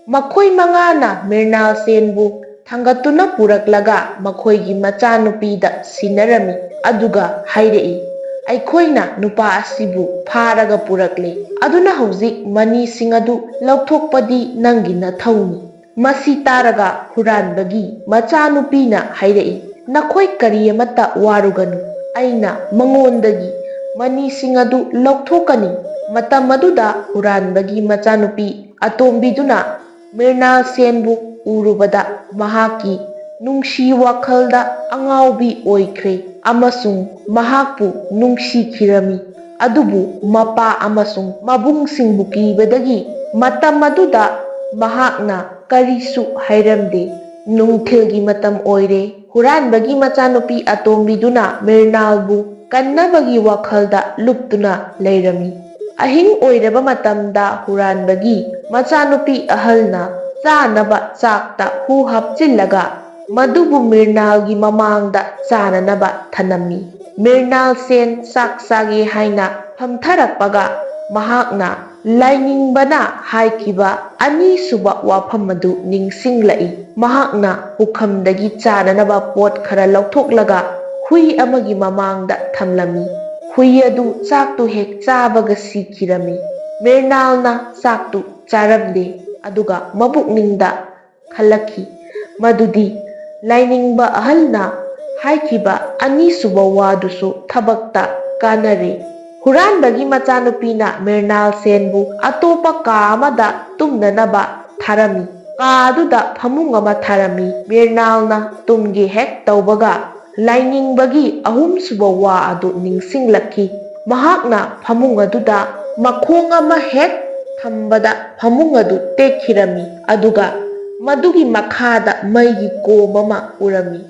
ꯃꯈꯣꯏ ꯃꯉꯥꯅ ꯃ꯭ꯔꯤꯅꯥꯜ ꯁꯦꯟꯕꯨ ꯊꯥꯡꯒꯠꯇꯨꯅ ꯄꯨꯔꯛꯂꯒ ꯃꯈꯣꯏꯒꯤ ꯃꯆꯥꯅꯨꯄꯤꯗ ꯁꯤꯟꯅꯔꯝꯃꯤ, ꯑꯗꯨꯒ ꯍꯥꯏꯔꯛꯏ, "ꯑꯩꯈꯣꯏꯅ ꯅꯨꯄꯥ ꯑꯁꯤꯕꯨ ꯐꯥꯔꯒ ꯄꯨꯔꯛꯂꯦ, ꯑꯗꯨꯅ ꯍꯧꯖꯤꯛ ꯃꯅꯤꯁꯤꯡ ꯑꯗꯨ ꯂꯧꯊꯣꯛꯄꯗꯤ ꯅꯪꯒꯤ ꯅꯊꯧꯅꯤ꯫" ꯃꯁꯤ ꯇꯥꯔꯒ ꯍꯨꯔꯥꯟꯕꯒꯤ ꯃꯆꯥꯅꯨꯄꯤꯅ ꯍꯥꯏꯔꯛꯏ, "ꯅꯈꯣꯏ ꯀꯔꯤ ꯑꯃꯠꯇ ꯋꯥꯔꯨꯒꯅꯨ, ꯑꯩꯅ ꯃꯉꯣꯟꯗꯒꯤ ꯃꯅꯤꯁꯤꯡ ꯑꯗꯨ ꯂꯧꯊꯣꯛꯀꯅꯤ꯫ ꯃꯇꯝ ꯑꯗꯨꯗ ꯍꯨꯔꯥꯟꯕꯒꯤ ꯃꯆꯥꯅꯨꯄꯤ ꯑꯇꯣꯝꯕꯤꯗꯨꯅ ꯃ꯭ꯔꯤꯅꯥꯜ ꯁꯦꯟꯕꯨ ꯎꯔꯨꯕꯗ ꯃꯍꯥꯛꯀꯤ ꯅꯨꯡꯁꯤ ꯋꯥꯈꯜꯗ ꯑꯉꯥꯎꯕꯤ ꯑꯣꯏꯈ꯭ꯔꯦ ꯑꯃꯁꯨꯡ ꯃꯍꯥꯛꯄꯨ ꯅꯨꯡꯁꯤꯈꯤꯔꯝꯃꯤ꯫ ꯑꯗꯨꯕꯨ ꯃꯄꯥ ꯑꯃꯁꯨꯡ ꯃꯕꯨꯡꯁꯤꯡꯕꯨ ꯀꯤꯕꯗꯒꯤ ꯃꯇꯝ ꯑꯗꯨꯗ ꯃꯍꯥꯛꯅ ꯀꯔꯤꯁꯨ ꯍꯥꯏꯔꯝꯗꯦ꯫ ꯅꯨꯡꯊꯤꯜꯒꯤ ꯃꯇꯝ ꯑꯣꯏꯔꯦ꯫ ꯍꯨꯔꯥꯟꯕꯒꯤ ꯃꯆꯥꯅꯨꯄꯤ ꯑꯇꯣꯝꯕꯤꯗꯨꯅ ꯃ꯭ꯔꯤꯅꯥꯜꯕꯨ ꯀꯟꯅꯕꯒꯤ ꯋꯥꯈꯜꯗ ꯂꯨꯞꯇꯨꯅ ꯂꯩꯔꯝꯃꯤ꯫ ꯑꯍꯤꯡ ꯑꯣꯏꯔꯕ ꯃꯇꯝꯗ ꯍꯨꯔꯥꯟꯕꯒꯤ ꯃꯆꯥꯅꯨꯄꯤ ꯑꯍꯜꯅ ꯆꯥꯅꯕ ꯆꯥꯛꯇ ꯍꯨ ꯍꯥꯞꯆꯤꯜꯂꯒ ꯃꯗꯨꯕꯨ ꯃ꯭ꯔꯤꯅꯥꯜꯒꯤ ꯃꯃꯥꯡꯗ ꯆꯥꯅꯅꯕ ꯊꯅꯝꯃꯤ꯫ ꯃ꯭ꯔꯤꯅꯥꯜ ꯁꯦꯟ ꯆꯥꯛ ꯆꯥꯒꯦ ꯍꯥꯏꯅ ꯐꯝꯊꯔꯛꯄꯒ ꯃꯍꯥꯛꯅ ꯂꯥꯏꯅꯤꯡꯕꯅ ꯍꯥꯏꯈꯤꯕ ꯑꯅꯤꯁꯨꯕ ꯋꯥꯐꯝ ꯑꯗꯨ ꯅꯤꯡꯁꯤꯡꯂꯛꯏ꯫ ꯃꯍꯥꯛꯅ ꯄꯨꯈꯝꯗꯒꯤ ꯆꯥꯅꯅꯕ ꯄꯣꯠ ꯈꯔ ꯂꯧꯊꯣꯛꯂꯒ ꯍꯨꯏ ꯑꯃꯒꯤ ꯃꯃꯥꯡꯗ ꯊꯝꯂꯝꯃꯤ꯫ ꯍꯨꯏ ꯑꯗꯨ ꯆꯥꯛꯇꯨ ꯍꯦꯛ ꯆꯥꯕꯒ ꯁꯤꯈꯤꯔꯝꯃꯤ꯫ ꯃ꯭ꯔꯤꯅꯥꯜꯅ ꯆꯥꯛꯇꯨ ꯆꯥꯔꯝꯗꯦ, ꯑꯗꯨꯒ ꯃꯕꯨꯛꯅꯤꯡꯗ ꯈꯜꯂꯛꯈꯤ ꯃꯗꯨꯗꯤ ꯂꯥꯏꯅꯤꯡꯕ ꯑꯍꯜꯅ ꯍꯥꯏꯈꯤꯕ ꯑꯅꯤꯁꯨꯕ ꯋꯥꯗꯨꯁꯨ ꯊꯕꯛꯇ ꯀꯥꯟꯅꯔꯦ꯫ ꯍꯨꯔꯥꯟꯕꯒꯤ ꯃꯆꯥꯅꯨꯄꯤꯅ ꯃ꯭ꯔꯤꯅꯥꯜ ꯁꯦꯟꯕꯨ ꯑꯇꯣꯞꯄ ꯀꯥ ꯑꯃꯗ ꯇꯨꯝꯅꯅꯕ ꯊꯥꯔꯝꯃꯤ꯫ ꯀꯥ ꯑꯗꯨꯗ ꯐꯃꯨꯡ ꯑꯃ ꯊꯥꯔꯝꯃꯤ꯫ ꯃ꯭ꯔꯤꯅꯥꯜꯅ ꯇꯨꯝꯒꯦ ꯍꯦꯛ ꯇꯧꯕꯒ ꯂꯥꯏꯅꯤꯡꯕꯒꯤ ꯑꯍꯨꯝꯁꯨꯕ ꯋꯥ ꯑꯗꯨ ꯅꯤꯡꯁꯤꯡꯂꯛꯈꯤ꯫ ꯃꯍꯥꯛꯅ ꯐꯃꯨꯡ ꯑꯗꯨꯗ ꯃꯈꯣꯡ ꯑꯃ ꯍꯦꯛ ꯊꯝꯕꯗ ꯐꯃꯨꯡ ꯑꯗꯨ ꯇꯦꯛꯈꯤꯔꯝꯃꯤ, ꯑꯗꯨꯒ ꯃꯗꯨꯒꯤ ꯃꯈꯥꯗ ꯃꯩꯒꯤ ꯀꯣꯝ ꯑꯃ ꯎꯔꯝꯃꯤ꯫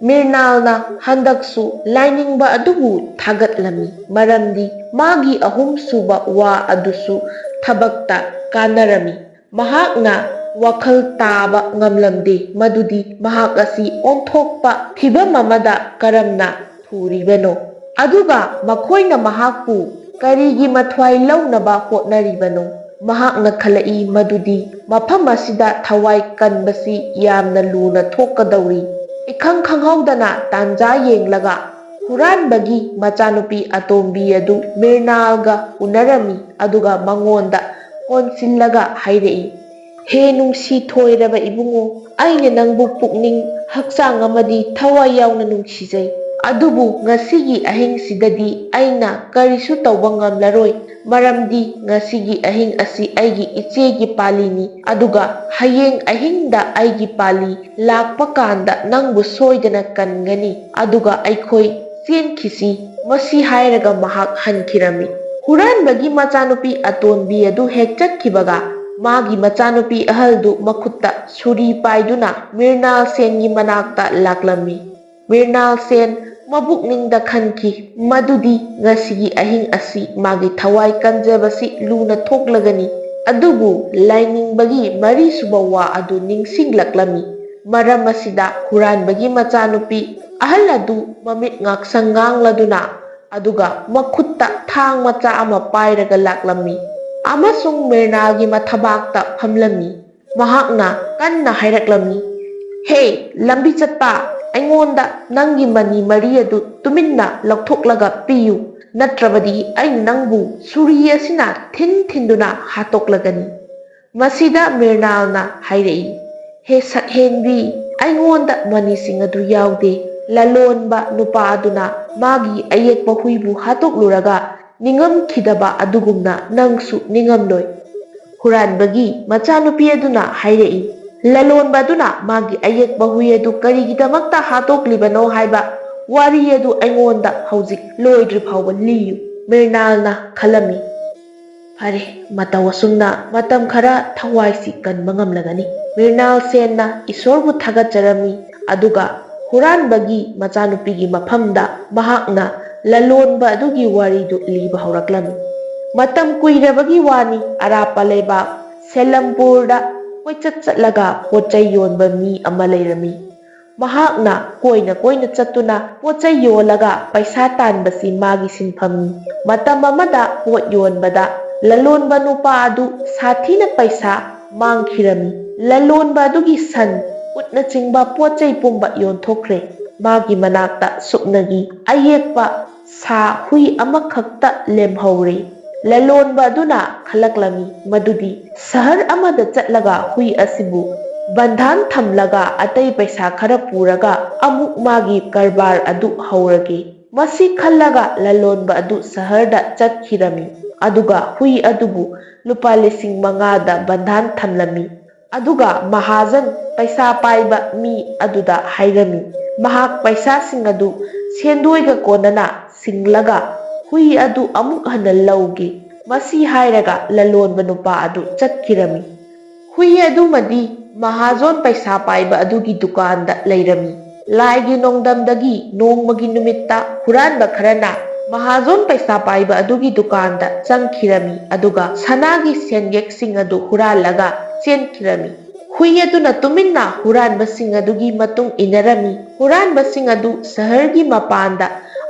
ꯃ꯭ꯔꯤꯅꯥꯜꯅ ꯍꯟꯗꯛꯁꯨ ꯂꯥꯏꯅꯤꯡꯕ ꯑꯗꯨꯕꯨ ꯊꯥꯒꯠꯂꯝꯃꯤ, ꯃꯔꯝꯗꯤ ꯃꯥꯒꯤ ꯑꯍꯨꯝꯁꯨꯕ ꯋꯥ ꯑꯗꯨꯁꯨ ꯊꯕꯛꯇ ꯀꯥꯟꯅꯔꯝꯃꯤ꯫ ꯃꯍꯥꯛꯅ ꯋꯥꯈꯜ ꯇꯥꯕ ꯉꯝꯂꯝꯗꯦ ꯃꯗꯨꯗꯤ ꯃꯍꯥꯛ ꯑꯁꯤ ꯑꯣꯟꯊꯣꯛꯄ ꯐꯤꯚꯝ ꯑꯃꯗ ꯀꯔꯝꯅ ꯊꯨꯔꯤꯕꯅꯣ, ꯑꯗꯨꯒ ꯃꯈꯣꯏꯅ ꯃꯍꯥꯛꯄꯨ ꯀꯔꯤꯒꯤ ꯃꯊ꯭ꯋꯥꯏ ꯂꯧꯅꯕ ꯍꯣꯠꯅꯔꯤꯕꯅꯣ? ꯃꯍꯥꯛꯅ ꯈꯜꯂꯛꯏ ꯃꯗꯨꯗꯤ ꯃꯐꯝ ꯑꯁꯤꯗ ꯊꯋꯥꯏ ꯀꯟꯕꯁꯤ ꯌꯥꯝꯅ ꯂꯨꯅ ꯊꯣꯛꯀꯗꯧꯔꯤ꯫ ꯏꯈꯪ ꯈꯪꯍꯧꯗꯅ ꯇꯥꯟꯖꯥ ꯌꯦꯡꯂꯒ ꯍꯨꯔꯥꯟꯕꯒꯤ ꯃꯆꯥꯅꯨꯄꯤ ꯑꯇꯣꯝꯕꯤ ꯑꯗꯨ ꯃ꯭ꯔꯤꯅꯥꯜꯒ ꯎꯅꯔꯝꯃꯤ, ꯑꯗꯨꯒ ꯃꯉꯣꯟꯗ ꯀꯣꯟꯁꯤꯜꯂꯒ ꯍꯥꯏꯔꯛꯏ, "ꯍꯦ ꯅꯨꯡꯁꯤ ꯊꯣꯏꯔꯕ ꯏꯕꯨꯡꯉꯣ, ꯑꯩꯅ ꯅꯪꯕꯨ ꯄꯨꯛꯅꯤꯡ, ꯍꯛꯆꯥꯡ ꯑꯃꯗꯤ ꯊꯋꯥꯏ ꯌꯥꯎꯅ ꯅꯨꯡꯁꯤꯖꯩ꯫ ꯑꯗꯨꯕꯨ ꯉꯁꯤꯒꯤ ꯑꯍꯤꯡꯁꯤꯗꯗꯤ ꯑꯩꯅ ꯀꯔꯤꯁꯨ ꯇꯧꯕ ꯉꯝꯂꯔꯣꯏ, ꯃꯔꯝꯗꯤ ꯉꯁꯤꯒꯤ ꯑꯍꯤꯡ ꯑꯁꯤ ꯑꯩꯒꯤ ꯏꯆꯦꯒꯤ ꯄꯥꯜꯂꯤꯅꯤ, ꯑꯗꯨꯒ ꯍꯌꯦꯡ ꯑꯍꯤꯡꯗ ꯑꯩꯒꯤ ꯄꯥꯜꯂꯤ ꯂꯥꯛꯄ ꯀꯥꯟꯗ ꯅꯪꯕꯨ ꯁꯣꯏꯗꯅ ꯀꯟꯒꯅꯤ, ꯑꯗꯨꯒ ꯑꯩꯈꯣꯏ ꯆꯦꯟꯈꯤꯁꯤ꯫ ꯃꯁꯤ ꯍꯥꯏꯔꯒ ꯃꯍꯥꯛ ꯍꯟꯈꯤꯔꯝꯃꯤ꯫ ꯍꯨꯔꯥꯟꯕꯒꯤ ꯃꯆꯥꯅꯨꯄꯤ ꯑꯇꯣꯟꯕꯤ ꯑꯗꯨ ꯍꯦꯛ ꯆꯠꯈꯤꯕꯒ, ꯃꯥꯒꯤ ꯃꯆꯥꯅꯨꯄꯤ ꯑꯍꯜꯗꯨ ꯃꯈꯨꯠꯇ ꯁꯨꯔꯤ ꯄꯥꯏꯗꯨꯅ ꯃꯤꯔꯅꯥꯜ ꯁꯦꯟꯒꯤ ꯃꯅꯥꯛꯇ ꯂꯥꯛꯂꯝꯃꯤ꯫ ꯃꯤꯔꯅꯥꯜ ꯁꯦꯟ ꯃꯕꯨꯛꯅꯤꯡꯗ ꯈꯟꯈꯤ ꯃꯗꯨꯗꯤ ꯉꯁꯤꯒꯤ ꯑꯍꯤꯡ ꯑꯁꯤ ꯃꯥꯒꯤ ꯊꯋꯥꯏ ꯀꯟꯖꯕꯁꯤ ꯂꯨꯅ ꯊꯣꯛꯂꯒꯅꯤ꯫ ꯑꯗꯨꯕꯨ ꯂꯥꯏꯅꯤꯡꯕꯒꯤ ꯃꯔꯤꯁꯨꯕ ꯋꯥ ꯑꯗꯨ ꯅꯤꯡꯁꯤꯡꯂꯛꯂꯝꯃꯤ꯫ ꯃꯔꯝ ꯑꯁꯤꯗ ꯍꯨꯔꯥꯟꯕꯒꯤ ꯃꯆꯥꯅꯨꯄꯤ ꯑꯍꯜ ꯑꯗꯨ ꯃꯃꯤꯠ ꯉꯥꯛꯁꯪ ꯉꯥꯡꯂꯗꯨꯅ, ꯑꯗꯨꯒ ꯃꯈꯨꯠꯇ ꯊꯥꯡ ꯃꯆꯥ ꯑꯃ ꯄꯥꯏꯔꯒ ꯂꯥꯛꯂꯝꯃꯤ ꯑꯃꯁꯨꯡ ꯃꯤꯔꯅꯥꯜꯒꯤ ꯃꯊꯕꯥꯛꯇ ꯐꯝꯂꯝꯃꯤ꯫ ꯃꯍꯥꯛꯅ ꯀꯟꯅ ꯍꯥꯏꯔꯛꯂꯝꯃꯤ, "ꯍꯦ, ꯂꯝꯕꯤ ꯆꯠꯄ, ꯑꯩꯉꯣꯟꯗ ꯅꯪꯒꯤ ꯃꯅꯤ ꯃꯔꯤ ꯑꯗꯨ ꯇꯨꯃꯤꯟꯅ ꯂꯧꯊꯣꯛꯂꯒ ꯄꯤꯌꯨ, ꯅꯠꯇ꯭ꯔꯕꯗꯤ ꯑꯩꯅ ꯅꯪꯕꯨ ꯁꯨꯔꯤ ꯑꯁꯤꯅ ꯊꯤꯟ ꯊꯤꯟꯗꯨꯅ ꯍꯥꯠꯇꯣꯛꯂꯒꯅꯤ꯫" ꯃꯁꯤꯗ ꯃꯤꯔꯅꯥꯜꯅ ꯍꯥꯏꯔꯛꯏ, "ꯍꯦ ꯁꯛꯍꯦꯟꯕꯤ, ꯑꯩꯉꯣꯟꯗ ꯃꯅꯤꯁꯤꯡ ꯑꯗꯨ ꯌꯥꯎꯗꯦ꯫ ꯂꯂꯣꯟꯕ ꯅꯨꯄꯥ ꯑꯗꯨꯅ ꯃꯥꯒꯤ ꯑꯌꯦꯛꯄ ꯍꯨꯏꯕꯨ ꯍꯥꯠꯇꯣꯛꯂꯨꯔꯒ ꯅꯤꯡꯉꯝꯈꯤꯗꯕ ꯑꯗꯨꯒꯨꯝꯅ ꯅꯪꯁꯨ ꯅꯤꯡꯉꯝꯂꯣꯏ꯫" ꯍꯨꯔꯥꯟꯕꯒꯤ ꯃꯆꯥꯅꯨꯄꯤ ꯑꯗꯨꯅ ꯍꯥꯏꯔꯛꯏ, "ꯂꯂꯣꯟꯕ ꯑꯗꯨꯅ ꯃꯥꯒꯤ ꯑꯌꯦꯛꯄ ꯍꯨꯏ ꯑꯗꯨ ꯀꯔꯤꯒꯤꯗꯃꯛꯇ ꯍꯥꯠꯇꯣꯛꯂꯤꯕꯅꯣ ꯍꯥꯏꯕ ꯋꯥꯔꯤ ꯑꯗꯨ ꯑꯩꯉꯣꯟꯗ ꯍꯧꯖꯤꯛ ꯂꯣꯏꯗ꯭ꯔꯤ ꯐꯥꯎꯕ ꯂꯤꯌꯨ꯫" ꯃꯤꯔꯅꯥꯜꯅ ꯈꯜꯂꯝꯃꯤ, "ꯐꯔꯦ, ꯃꯇꯧ ꯑꯁꯨꯝꯅ ꯃꯇꯝ ꯈꯔ ꯊꯋꯥꯏꯁꯤ ꯀꯟꯕ ꯉꯝꯂꯒꯅꯤ꯫" ꯃꯤꯔꯅꯥꯜ ꯁꯦꯟꯅ ꯏꯁꯣꯔꯕꯨ ꯊꯥꯒꯠꯆꯔꯝꯃꯤ, ꯑꯗꯨꯒ ꯍꯨꯔꯥꯟꯕꯒꯤ ꯃꯆꯥꯅꯨꯄꯤꯒꯤ ꯃꯐꯝꯗ ꯃꯍꯥꯛꯅ ꯂꯂꯣꯟꯕ ꯑꯗꯨꯒꯤ ꯋꯥꯔꯤꯗꯨ ꯂꯤꯕ ꯍꯧꯔꯛꯂꯝꯃꯤ꯫ ꯃꯇꯝ ꯀꯨꯏꯔꯕꯒꯤ ꯋꯥꯅꯤ, ꯑꯔꯥꯞꯄ ꯂꯩꯕꯥꯛ ꯁꯦꯂꯝꯄꯨꯔꯗ ꯀꯣꯏꯆꯠ ꯆꯠꯂꯒ ꯄꯣꯠ ꯆꯩ ꯌꯣꯟꯕ ꯃꯤ ꯑꯃ ꯂꯩꯔꯝꯃꯤ꯫ ꯃꯍꯥꯛꯅ ꯀꯣꯏꯅ ꯀꯣꯏꯅ ꯆꯠꯇꯨꯅ ꯄꯣꯠ ꯆꯩ ꯌꯣꯜꯂꯒ ꯄꯩꯁꯥ ꯇꯥꯟꯕꯁꯤ ꯃꯥꯒꯤ ꯁꯤꯟꯐꯝꯅꯤ꯫ ꯃꯇꯝ ꯑꯃꯗ ꯄꯣꯠ ꯌꯣꯟꯕꯗ ꯂꯂꯣꯟꯕ ꯅꯨꯄꯥ ꯑꯗꯨ ꯁꯥꯊꯤꯅ ꯄꯩꯁꯥ ꯃꯥꯡꯈꯤꯔꯝꯃꯤ꯫ ꯂꯂꯣꯟꯕ ꯑꯗꯨꯒꯤ ꯁꯟ, ꯎꯠꯅꯆꯤꯡꯕ ꯄꯣꯠ ꯆꯩ ꯄꯨꯝꯕ ꯌꯣꯟꯊꯣꯛꯈ꯭ꯔꯦ꯫ ꯃꯥꯒꯤ ꯃꯅꯥꯛꯇ ꯁꯨꯞꯅꯒꯤ ꯑꯌꯦꯛꯄ ꯁꯥ ꯍꯨꯏ ꯑꯃꯈꯛꯇ ꯂꯦꯝꯍꯧꯔꯦ꯫ ꯂꯂꯣꯟꯕ ꯑꯗꯨꯅ ꯈꯜꯂꯛꯂꯝꯃꯤ ꯃꯗꯨꯗꯤ ꯁꯍꯔ ꯑꯃꯗ ꯆꯠꯂꯒ ꯍꯨꯏ ꯑꯁꯤꯕꯨ ꯕꯟꯙꯥꯟ ꯊꯝꯂꯒ ꯑꯇꯩ ꯄꯩꯁꯥ ꯈꯔ ꯄꯨꯔꯒ ꯑꯃꯨꯛ ꯃꯥꯒꯤ ꯀꯔꯕꯥꯔ ꯑꯗꯨ ꯍꯧꯔꯒꯦ꯫ ꯃꯁꯤ ꯈꯜꯂꯒ ꯂꯂꯣꯟꯕ ꯑꯗꯨ ꯁꯍꯔꯗ ꯆꯠꯈꯤꯔꯝꯃꯤ꯫ ꯑꯗꯨꯒ ꯍꯨꯏ ꯑꯗꯨꯕꯨ ꯂꯨꯄꯥ ꯂꯤꯁꯤꯡ ꯃꯉꯥꯗ ꯕꯟꯙꯥꯟ ꯊꯝꯂꯝꯃꯤ꯫ ꯑꯗꯨꯒ ꯃꯍꯥꯖꯟ, ꯄꯩꯁꯥ ꯄꯥꯏꯕ ꯃꯤ ꯑꯗꯨꯗ ꯍꯥꯏꯔꯝꯃꯤ, ꯃꯍꯥꯛ ꯄꯩꯁꯥꯁꯤꯡ ꯑꯗꯨ ꯁꯦꯟꯗꯣꯏꯒ ꯀꯣꯟꯅꯅ ꯁꯤꯡꯂꯒ ꯍꯨꯏ ꯑꯗꯨ ꯑꯃꯨꯛ ꯍꯟꯅ ꯂꯧꯒꯦ꯫ ꯃꯁꯤ ꯍꯥꯏꯔꯒ ꯂꯂꯣꯟꯕ ꯅꯨꯄꯥ ꯑꯗꯨ ꯆꯠꯈꯤꯔꯝꯃꯤ꯫ ꯍꯨꯏ ꯑꯗꯨꯃꯗꯤ ꯃꯍꯥꯖꯣꯟ ꯄꯩꯁꯥ ꯄꯥꯏꯕ ꯑꯗꯨꯒꯤ ꯗꯨꯀꯥꯟꯗ ꯂꯩꯔꯝꯃꯤ꯫ ꯂꯥꯏꯒꯤ ꯅꯣꯡꯗꯝꯗꯒꯤ ꯅꯣꯡꯃꯒꯤ ꯅꯨꯃꯤꯠꯇ ꯍꯨꯔꯥꯟꯕ ꯈꯔꯅ ꯃꯍꯥꯖꯣꯟ ꯄꯩꯁꯥ ꯄꯥꯏꯕ ꯑꯗꯨꯒꯤ ꯗꯨꯀꯥꯟꯗ ꯆꯪꯈꯤꯔꯝꯃꯤ, ꯑꯗꯨꯒ ꯁꯅꯥꯒꯤ ꯁꯦꯟꯌꯦꯛꯁꯤꯡ ꯑꯗꯨ ꯍꯨꯔꯥꯜꯂꯒ ꯆꯦꯟꯈꯤꯔꯝꯃꯤ꯫ ꯍꯨꯏ ꯑꯗꯨꯅ ꯇꯨꯃꯤꯟꯅ ꯍꯨꯔꯥꯟꯕꯁꯤꯡ ꯑꯗꯨꯒꯤ ꯃꯇꯨꯡ ꯏꯟꯅꯔꯝꯃꯤ꯫ ꯍꯨꯔꯥꯟꯕꯁꯤꯡ ꯑꯗꯨ ꯁꯍꯔꯒꯤ ꯃꯄꯥꯟꯗ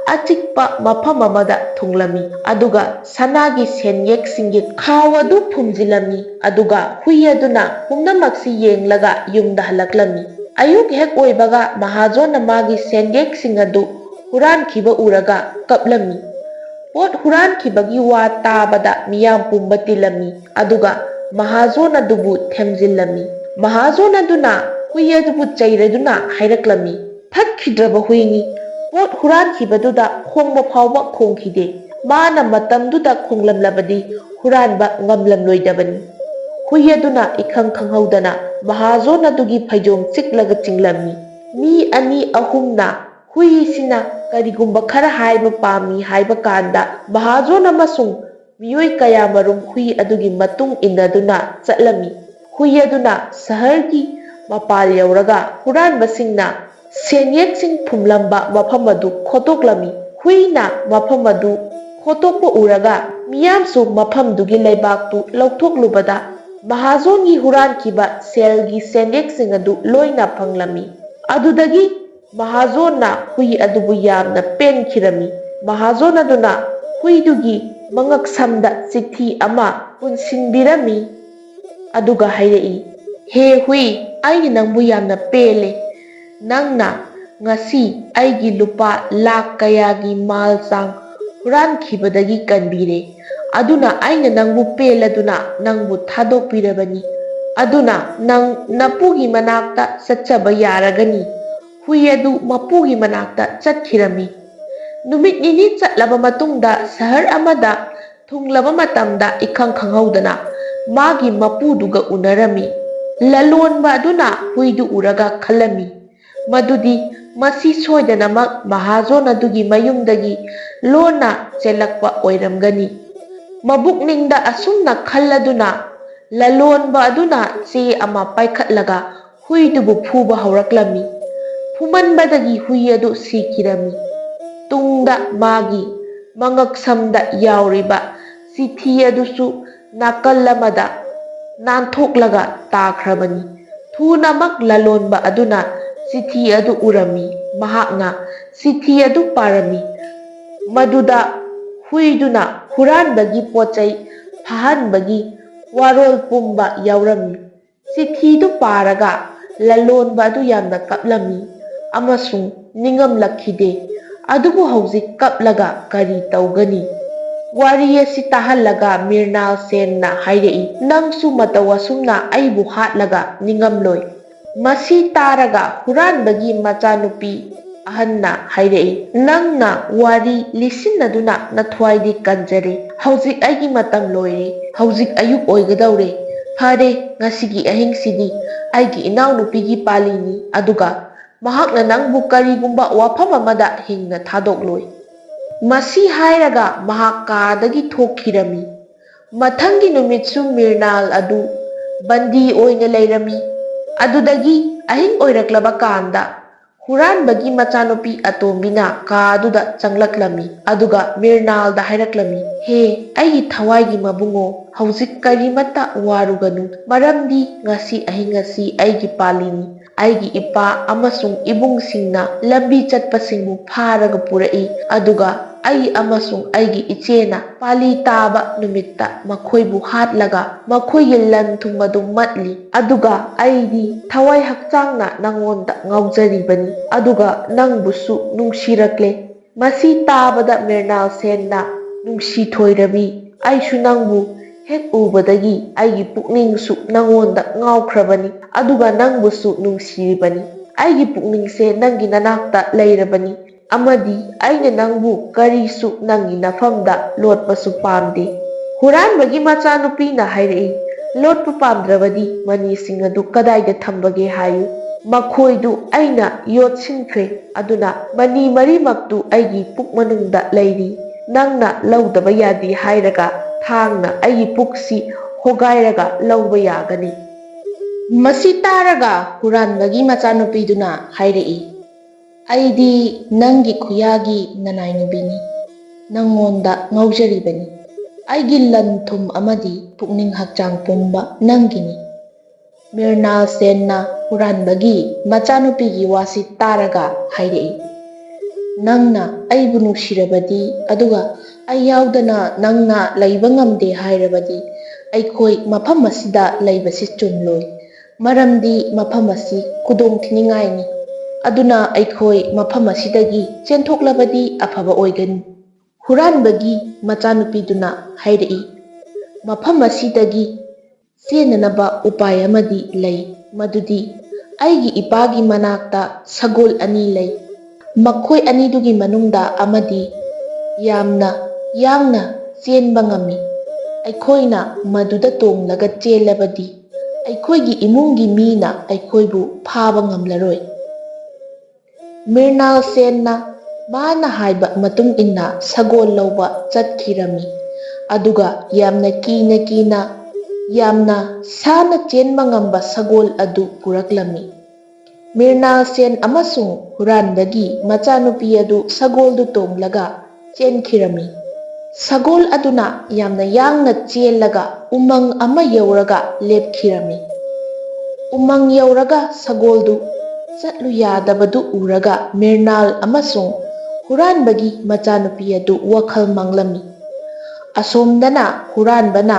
ꯑꯆꯤꯛꯄ ꯃꯐꯝ ꯑꯃꯗ ꯊꯨꯡꯂꯝꯃꯤ, ꯑꯗꯨꯒ ꯁꯅꯥꯒꯤ ꯁꯦꯟꯌꯦꯛꯁꯤꯡꯒꯤ ꯈꯥꯎ ꯑꯗꯨ ꯐꯨꯝꯖꯤꯜꯂꯝꯃꯤ꯫ ꯑꯗꯨꯒ ꯍꯨꯏ ꯑꯗꯨꯅ ꯄꯨꯝꯅꯃꯛꯁꯤ ꯌꯦꯡꯂꯒ ꯌꯨꯝꯗ ꯍꯜꯂꯛꯂꯝꯃꯤ꯫ ꯑꯌꯨꯛ ꯍꯦꯛ ꯑꯣꯏꯕꯒ ꯃꯍꯥꯖꯣꯟꯅ ꯃꯥꯒꯤ ꯁꯦꯟꯌꯦꯛꯁꯤꯡ ꯑꯗꯨ ꯍꯨꯔꯥꯟꯈꯤꯕ ꯎꯔꯒ ꯀꯞꯂꯝꯃꯤ꯫ ꯄꯣꯠ ꯍꯨꯔꯥꯟꯈꯤꯕꯒꯤ ꯋꯥ ꯇꯥꯕꯗ ꯃꯤꯌꯥꯝ ꯄꯨꯝꯕ ꯇꯤꯜꯂꯝꯃꯤ, ꯑꯗꯨꯒ ꯃꯍꯥꯖꯣꯟ ꯑꯗꯨꯕꯨ ꯊꯦꯝꯖꯤꯜꯂꯝꯃꯤ꯫ ꯃꯍꯥꯖꯣꯟ ꯑꯗꯨꯅ ꯍꯨꯏ ꯑꯗꯨꯕꯨ ꯆꯩꯔꯗꯨꯅ ꯍꯥꯏꯔꯛꯂꯝꯃꯤ, "ꯐꯠꯈꯤꯗ꯭ꯔꯕ ꯍꯨꯏꯅꯤ, ꯄꯣꯠ ꯍꯨꯔꯥꯟꯈꯤꯕꯗꯨꯗ ꯈꯣꯡꯕ ꯐꯥꯎꯕ ꯈꯣꯡꯈꯤꯗꯦ꯫ ꯃꯥꯅ ꯃꯇꯝꯗꯨꯗ ꯈꯣꯡꯂꯝꯂꯕꯗꯤ ꯍꯨꯔꯥꯟꯕ ꯉꯝꯂꯝꯂꯣꯏꯗꯕꯅꯤ"꯫ ꯍꯨꯏ ꯑꯗꯨꯅ ꯏꯈꯪ ꯈꯪꯍꯧꯗꯅ ꯃꯍꯥꯖꯣꯟ ꯑꯗꯨꯒꯤ ꯐꯩꯖꯣꯝ ꯆꯤꯛꯂꯒ ꯆꯤꯡꯂꯝꯃꯤ꯫ ꯃꯤ ꯑꯅꯤ ꯑꯍꯨꯝꯅ ꯍꯨꯏꯁꯤꯅ ꯀꯔꯤꯒꯨꯝꯕ ꯈꯔ ꯍꯥꯏꯕ ꯄꯥꯝꯃꯤ ꯍꯥꯏꯕ ꯀꯥꯟꯗ ꯃꯍꯥꯖꯣꯟ ꯑꯃꯁꯨꯡ ꯃꯤꯑꯣꯏ ꯀꯌꯥꯃꯔꯨꯝ ꯍꯨꯏ ꯑꯗꯨꯒꯤ ꯃꯇꯨꯡ ꯏꯟꯅꯗꯨꯅ ꯆꯠꯂꯝꯃꯤ꯫ ꯍꯨꯏ ꯑꯗꯨꯅ ꯁꯍꯔꯒꯤ ꯃꯄꯥꯜ ꯌꯧꯔꯒ ꯍꯨꯔꯥꯟꯕꯁꯤꯡꯅ ꯁꯦꯟꯌꯦꯛꯁꯤꯡ ꯐꯨꯝꯂꯝꯕ ꯃꯐꯝ ꯑꯗꯨ ꯈꯣꯠꯇꯣꯛꯂꯝꯃꯤ꯫ ꯍꯨꯏꯅ ꯃꯐꯝ ꯑꯗꯨ ꯈꯣꯠꯇꯣꯛꯄ ꯎꯔꯒ ꯃꯤꯌꯥꯝꯁꯨ ꯃꯐꯝꯗꯨꯒꯤ ꯂꯩꯕꯥꯛꯇꯨ ꯂꯧꯊꯣꯛꯂꯨꯕꯗ ꯃꯍꯥꯖꯣꯟꯒꯤ ꯍꯨꯔꯥꯟꯈꯤꯕ ꯁꯦꯜꯒꯤ ꯁꯦꯟꯌꯦꯛꯁꯤꯡ ꯑꯗꯨ ꯂꯣꯏꯅ ꯐꯪꯂꯝꯃꯤ꯫ ꯑꯗꯨꯗꯒꯤ ꯃꯍꯥꯖꯣꯟꯅ ꯍꯨꯏ ꯑꯗꯨꯕꯨ ꯌꯥꯝꯅ ꯄꯦꯟꯈꯤꯔꯝꯃꯤ꯫ ꯃꯍꯥꯖꯣꯟ ꯑꯗꯨꯅ ꯍꯨꯏꯗꯨꯒꯤ ꯃꯉꯛꯁꯝꯗ ꯆꯤꯊꯤ ꯑꯃ ꯄꯨꯟꯁꯤꯟꯕꯤꯔꯝꯃꯤ, ꯑꯗꯨꯒ ꯍꯥꯏꯔꯛꯏ, "ꯍꯦ ꯍꯨꯏ, ꯑꯩꯅ ꯅꯪꯕꯨ ꯌꯥꯝꯅ ꯄꯦꯜꯂꯦ꯫ ꯅꯪꯅ ꯉꯁꯤ ꯑꯩꯒꯤ ꯂꯨꯄꯥ ꯂꯥꯈ ꯀꯌꯥꯒꯤ ꯃꯥꯜ ꯆꯥꯡ ꯍꯨꯔꯥꯟꯈꯤꯕꯗꯒꯤ ꯀꯟꯕꯤꯔꯦ꯫ ꯑꯗꯨꯅ ꯑꯩꯅ ꯅꯪꯕꯨ ꯄꯦꯜꯂꯗꯨꯅ ꯅꯪꯕꯨ ꯊꯥꯗꯣꯛꯄꯤꯔꯕꯅꯤ꯫ ꯑꯗꯨꯅ ꯅꯪ ꯅꯄꯨꯒꯤ ꯃꯅꯥꯛꯇ ꯆꯠꯆꯕ ꯌꯥꯔꯒꯅꯤ꯫ ꯍꯨꯏ ꯑꯗꯨ ꯃꯄꯨꯒꯤ ꯃꯅꯥꯛꯇ ꯆꯠꯈꯤꯔꯝꯃꯤ꯫ ꯅꯨꯃꯤꯠ ꯅꯤꯅꯤ ꯆꯠꯂꯕ ꯃꯇꯨꯡꯗ ꯁꯍꯔ ꯑꯃꯗ ꯊꯨꯡꯂꯕ ꯃꯇꯝꯗ ꯏꯈꯪ ꯈꯪꯍꯧꯗꯅ ꯃꯥꯒꯤ ꯃꯄꯨꯗꯨꯒ ꯎꯅꯔꯝꯃꯤ꯫ ꯂꯂꯣꯟꯕ ꯑꯗꯨꯅ ꯍꯨꯏꯗꯨ ꯎꯔꯒ ꯈꯜꯂꯝꯃꯤ ꯃꯗꯨꯗꯤ ꯃꯁꯤ ꯁꯣꯏꯗꯅꯃꯛ ꯃꯍꯥꯖꯣꯟ ꯑꯗꯨꯒꯤ ꯃꯌꯨꯝꯗꯒꯤ ꯂꯣꯟꯅ ꯆꯦꯜꯂꯛꯄ ꯑꯣꯏꯔꯝꯒꯅꯤ꯫ ꯃꯕꯨꯛꯅꯤꯡꯗ ꯑꯁꯨꯝꯅ ꯈꯜꯂꯗꯨꯅ ꯂꯂꯣꯟꯕ ꯑꯗꯨꯅ ꯆꯦ ꯑꯃ ꯄꯥꯏꯈꯠꯂꯒ ꯍꯨꯏꯗꯨꯕꯨ ꯐꯨꯕ ꯍꯧꯔꯛꯂꯝꯃꯤ꯫ ꯐꯨꯃꯟꯕꯗꯒꯤ ꯍꯨꯏ ꯑꯗꯨ ꯁꯤꯈꯤꯔꯝꯃꯤ꯫ ꯇꯨꯡꯗ ꯃꯥꯒꯤ ꯃꯉꯛꯁꯝꯗ ꯌꯥꯎꯔꯤꯕ ꯆꯤꯊꯤ ꯑꯗꯨꯁꯨ ꯅꯥꯀꯜ ꯑꯃꯗ ꯅꯥꯟꯊꯣꯛꯂꯒ ꯇꯥꯈ꯭ꯔꯕꯅꯤ꯫ ꯊꯨꯅꯃꯛ ꯂꯂꯣꯟꯕ ꯑꯗꯨꯅ ꯆꯤꯊꯤ ꯑꯗꯨ ꯎꯔꯝꯃꯤ꯫ ꯃꯍꯥꯛꯅ ꯆꯤꯊꯤ ꯑꯗꯨ ꯄꯥꯔꯝꯃꯤ꯫ ꯃꯗꯨꯗ ꯍꯨꯏꯗꯨꯅ ꯍꯨꯔꯥꯟꯕꯒꯤ ꯄꯣꯠ ꯆꯩ ꯐꯥꯍꯟꯕꯒꯤ ꯋꯥꯔꯣꯜ ꯄꯨꯝꯕ ꯌꯥꯎꯔꯝꯃꯤ꯫ ꯆꯤꯊꯤꯗꯨ ꯄꯥꯔꯒ ꯂꯂꯣꯟꯕ ꯑꯗꯨ ꯌꯥꯝꯅ ꯀꯞꯂꯝꯃꯤ ꯑꯃꯁꯨꯡ ꯅꯤꯡꯉꯝꯂꯛꯈꯤꯗꯦ꯫ ꯑꯗꯨꯕꯨ ꯍꯧꯖꯤꯛ ꯀꯞꯂꯒ ꯀꯔꯤ ꯇꯧꯒꯅꯤ? ꯋꯥꯔꯤ ꯑꯁꯤ ꯇꯥꯍꯜꯂꯒ ꯃꯤꯔꯅꯥꯜ ꯁꯦꯟꯅ ꯍꯥꯏꯔꯛꯏ, "ꯅꯪꯁꯨ ꯃꯇꯧ ꯑꯁꯨꯝꯅ ꯑꯩꯕꯨ ꯍꯥꯠꯂꯒ ꯅꯤꯡꯉꯝꯂꯣꯏ꯫" ꯃꯁꯤ ꯇꯥꯔꯒ ꯍꯨꯔꯥꯟꯕꯒꯤ ꯃꯆꯥꯅꯨꯄꯤ ꯑꯍꯟꯅ ꯍꯥꯏꯔꯛꯏ, "ꯅꯪꯅ ꯋꯥꯔꯤ ꯂꯤꯁꯤꯟꯅꯗꯨꯅ ꯅꯊ꯭ꯋꯥꯏꯗꯤ ꯀꯟꯖꯔꯦ꯫ ꯍꯧꯖꯤꯛ ꯑꯩꯒꯤ ꯃꯇꯝ ꯂꯣꯏꯔꯦ꯫ ꯍꯧꯖꯤꯛ ꯑꯌꯨꯛ ꯑꯣꯏꯒꯗꯧꯔꯦ꯫ ꯐꯔꯦ, ꯉꯁꯤꯒꯤ ꯑꯍꯤꯡꯁꯤꯗꯤ ꯑꯩꯒꯤ ꯏꯅꯥꯎꯅꯨꯄꯤꯒꯤ ꯄꯥꯂꯤꯅꯤ, ꯑꯗꯨꯒ ꯃꯍꯥꯛꯅ ꯅꯪꯕꯨ ꯀꯔꯤꯒꯨꯝꯕ ꯋꯥꯐꯝ ꯑꯃꯗ ꯍꯤꯡꯅ ꯊꯥꯗꯣꯛꯂꯣꯏ꯫" ꯃꯁꯤ ꯍꯥꯏꯔꯒ ꯃꯍꯥꯛ ꯀꯥꯗꯒꯤ ꯊꯣꯛꯈꯤꯔꯝꯃꯤ꯫ ꯃꯊꯪꯒꯤ ꯅꯨꯃꯤꯠꯁꯨ ꯃꯤꯔꯅꯥꯜ ꯑꯗꯨ ꯕꯟꯗꯤ ꯑꯣꯏꯅ ꯂꯩꯔꯝꯃꯤ꯫ ꯑꯗꯨꯗꯒꯤ ꯑꯍꯤꯡ ꯑꯣꯏꯔꯛꯂꯕ ꯀꯥꯟꯗ ꯍꯨꯔꯥꯟꯕꯒꯤ ꯃꯆꯥꯅꯨꯄꯤ ꯑꯇꯣꯝꯕꯤꯅ ꯀꯥ ꯑꯗꯨꯗ ꯆꯪꯂꯛꯂꯝꯃꯤ, ꯑꯗꯨꯒ ꯃꯤꯔꯅꯥꯜꯗ ꯍꯥꯏꯔꯛꯂꯝꯃꯤ, "ꯍꯦ, ꯑꯩꯒꯤ ꯊꯋꯥꯏꯒꯤ ꯃꯕꯨꯡꯉꯣ, ꯍꯧꯖꯤꯛ ꯀꯔꯤꯃꯠꯇ ꯋꯥꯔꯨꯒꯅꯨ, ꯃꯔꯝꯗꯤ ꯉꯁꯤ ꯑꯍꯤꯡ ꯑꯁꯤ ꯑꯩꯒꯤ ꯄꯥꯂꯤꯅꯤ꯫ ꯑꯩꯒꯤ ꯏꯄꯥ ꯑꯃꯁꯨꯡ ꯏꯕꯨꯡꯁꯤꯡꯅ ꯂꯝꯕꯤ ꯆꯠꯄꯁꯤꯡꯕꯨ ꯐꯥꯔꯒ ꯄꯨꯔꯛꯏ, ꯑꯗꯨꯒ ꯑꯩ ꯑꯃꯁꯨꯡ ꯑꯩꯒꯤ ꯏꯆꯦꯅ ꯄꯥꯂꯤ ꯇꯥꯕ ꯅꯨꯃꯤꯠꯇ ꯃꯈꯣꯏꯕꯨ ꯍꯥꯠꯂꯒ ꯃꯈꯣꯏꯒꯤ ꯂꯟ ꯊꯨꯝ ꯑꯗꯨ ꯃꯠꯂꯤ꯫ ꯑꯗꯨꯒ ꯑꯩꯗꯤ ꯊꯋꯥꯏ ꯍꯛꯆꯥꯡꯅ ꯅꯉꯣꯟꯗ ꯉꯥꯎꯖꯔꯤꯕꯅꯤ, ꯑꯗꯨꯒ ꯅꯪꯕꯨꯁꯨ ꯅꯨꯡꯁꯤꯔꯛꯂꯦ꯫" ꯃꯁꯤ ꯇꯥꯕꯗ ꯃꯤꯔꯅꯥꯜ ꯁꯦꯟꯅ, "ꯅꯨꯡꯁꯤ ꯊꯣꯏꯔꯕꯤ, ꯑꯩꯁꯨ ꯅꯪꯕꯨ ꯍꯦꯛ ꯎꯕꯗꯒꯤ ꯑꯩꯒꯤ ꯄꯨꯛꯅꯤꯡꯁꯨ ꯅꯪꯉꯣꯟꯗ ꯉꯥꯎꯈ꯭ꯔꯕꯅꯤ, ꯑꯗꯨꯒ ꯅꯪꯕꯨꯁꯨ ꯅꯨꯡꯁꯤꯔꯤꯕꯅꯤ꯫ ꯑꯩꯒꯤ ꯄꯨꯛꯅꯤꯡꯁꯦ ꯅꯪꯒꯤ ꯅꯅꯥꯛꯇ ꯂꯩꯔꯕꯅꯤ, ꯑꯃꯗꯤ ꯑꯩꯅ ꯅꯪꯕꯨ ꯀꯔꯤꯁꯨ ꯅꯪꯒꯤ ꯅꯐꯝꯗ ꯂꯣꯠꯄꯁꯨ ꯄꯥꯝꯗꯦ꯫ ꯍꯨꯔꯥꯟꯕꯒꯤ ꯃꯆꯥꯅꯨꯄꯤꯅ ꯍꯥꯏꯔꯛꯏ, "ꯂꯣꯠꯄ ꯄꯥꯝꯗ꯭ꯔꯕꯗꯤ ꯃꯅꯤꯁꯤꯡ ꯑꯗꯨ ꯀꯗꯥꯏꯗ ꯊꯝꯕꯒꯦ ꯍꯥꯏꯌꯨ꯫ ꯃꯈꯣꯏꯗꯨ ꯑꯩꯅ ꯌꯣꯠꯁꯤꯟꯈ꯭ꯔꯦ, ꯑꯗꯨꯅ ꯃꯅꯤ ꯃꯔꯤꯃꯛꯇꯨ ꯑꯩꯒꯤ ꯄꯨꯛ ꯃꯅꯨꯡꯗ ꯂꯩꯔꯤ꯫ ꯅꯪꯅ ꯂꯧꯗꯕ ꯌꯥꯗꯦ ꯍꯥꯏꯔꯒ ꯊꯥꯡꯅ ꯑꯩꯒꯤ ꯄꯨꯛꯁꯤ ꯍꯣꯒꯥꯏꯔꯒ ꯂꯧꯕ ꯌꯥꯒꯅꯤ"꯫ ꯃꯁꯤ ꯇꯥꯔꯒ ꯍꯨꯔꯥꯟꯕꯒꯤ ꯃꯆꯥꯅꯨꯄꯤꯗꯨꯅ ꯍꯥꯏꯔꯛꯏ, "ꯑꯩꯗꯤ ꯅꯪꯒꯤ ꯈꯨꯌꯥꯒꯤ ꯅꯅꯥꯏ ꯅꯨꯄꯤꯅꯤ, ꯅꯪꯉꯣꯟꯗ ꯉꯥꯎꯖꯔꯤꯕꯅꯤ꯫ ꯑꯩꯒꯤ ꯂꯟ ꯊꯨꯝ ꯑꯃꯗꯤ ꯄꯨꯛꯅꯤꯡ ꯍꯛꯆꯥꯡ ꯄꯨꯝꯕ ꯅꯪꯒꯤꯅꯤ"꯫ ꯃꯤꯔꯅꯥꯜ ꯁꯦꯟꯅ ꯍꯨꯔꯥꯟꯕꯒꯤ ꯃꯆꯥꯅꯨꯄꯤꯒꯤ ꯋꯥꯁꯤ ꯇꯥꯔꯒ ꯍꯥꯏꯔꯛꯏ, "ꯅꯪꯅ ꯑꯩꯕꯨ ꯅꯨꯡꯁꯤꯔꯕꯗꯤ, ꯑꯗꯨꯒ ꯑꯩ ꯌꯥꯎꯗꯅ ꯅꯪꯅ ꯂꯩꯕ ꯉꯝꯗꯦ ꯍꯥꯏꯔꯕꯗꯤ, ꯑꯩꯈꯣꯏ ꯃꯐꯝ ꯑꯁꯤꯗ ꯂꯩꯕꯁꯤ ꯆꯨꯝꯂꯣꯏ, ꯃꯔꯝꯗꯤ ꯃꯐꯝ ꯑꯁꯤ ꯈꯨꯗꯣꯡ ꯊꯤꯅꯤꯡꯉꯥꯏꯅꯤ꯫ ꯑꯗꯨꯅ ꯑꯩꯈꯣꯏ ꯃꯐꯝ ꯑꯁꯤꯗꯒꯤ ꯆꯦꯟꯊꯣꯛꯂꯕꯗꯤ ꯑꯐꯕ ꯑꯣꯏꯒꯅꯤ"꯫ ꯍꯨꯔꯥꯟꯕꯒꯤ ꯃꯆꯥꯅꯨꯄꯤꯗꯨꯅ ꯍꯥꯏꯔꯛꯏ, "ꯃꯐꯝ ꯑꯁꯤꯗꯒꯤ ꯆꯦꯟꯅꯅꯕ ꯎꯄꯥꯏ ꯑꯃꯗꯤ ꯂꯩ, ꯃꯗꯨꯗꯤ ꯑꯩꯒꯤ ꯏꯄꯥꯒꯤ ꯃꯅꯥꯛꯇ ꯁꯒꯣꯜ ꯑꯅꯤ ꯂꯩ꯫ ꯃꯈꯣꯏ ꯑꯅꯤꯗꯨꯒꯤ ꯃꯅꯨꯡꯗ ꯑꯃꯗꯤ ꯌꯥꯝꯅ ꯌꯥꯡꯅ ꯆꯦꯟꯕ ꯉꯝꯃꯤ꯫ ꯑꯩꯈꯣꯏꯅ ꯃꯗꯨꯗ ꯇꯣꯡꯂꯒ ꯆꯦꯜꯂꯕꯗꯤ, ꯑꯩꯈꯣꯏꯒꯤ ꯏꯃꯨꯡꯒꯤ ꯃꯤꯅ ꯑꯩꯈꯣꯏꯕꯨ ꯐꯥꯕ ꯉꯝꯂꯔꯣꯏ"꯫ ꯃꯤꯔꯅꯥꯜ ꯁꯦꯟꯅ ꯃꯥꯅ ꯍꯥꯏꯕ ꯃꯇꯨꯡ ꯏꯟꯅ ꯁꯒꯣꯜ ꯂꯧꯕ ꯆꯠꯈꯤꯔꯝꯃꯤ, ꯑꯗꯨꯒ ꯌꯥꯝꯅ ꯀꯤꯅ ꯀꯤꯅ ꯌꯥꯝꯅ ꯁꯥꯟꯅ ꯆꯦꯟꯕ ꯉꯝꯕ ꯁꯒꯣꯜ ꯑꯗꯨ ꯄꯨꯔꯛꯂꯝꯃꯤ꯫ ꯃꯤꯔꯅꯥꯜ ꯁꯦꯟ ꯑꯃꯁꯨꯡ ꯍꯨꯔꯥꯟꯕꯒꯤ ꯃꯆꯥꯅꯨꯄꯤ ꯑꯗꯨ ꯁꯒꯣꯜꯗꯨ ꯇꯣꯡꯂꯒ ꯆꯦꯟꯈꯤꯔꯝꯃꯤ꯫ ꯁꯒꯣꯜ ꯑꯗꯨꯅ ꯌꯥꯝꯅ ꯌꯥꯡꯅ ꯆꯦꯜꯂꯒ ꯎꯃꯪ ꯑꯃ ꯌꯧꯔꯒ ꯂꯦꯞꯈꯤꯔꯝꯃꯤ꯫ ꯎꯃꯪ ꯌꯧꯔꯒ ꯁꯒꯣꯜꯗꯨ ꯆꯠꯂꯨ ꯌꯥꯗꯕꯗꯨ ꯎꯔꯒ ꯃꯤꯔꯅꯥꯜ ꯑꯃꯁꯨꯡ ꯍꯨꯔꯥꯟꯕꯒꯤ ꯃꯆꯥꯅꯨꯄꯤ ꯑꯗꯨ ꯋꯥꯈꯜ ꯃꯥꯡꯂꯝꯃꯤ꯫ ꯑꯁꯣꯝꯗꯅ ꯍꯨꯔꯥꯟꯕꯅ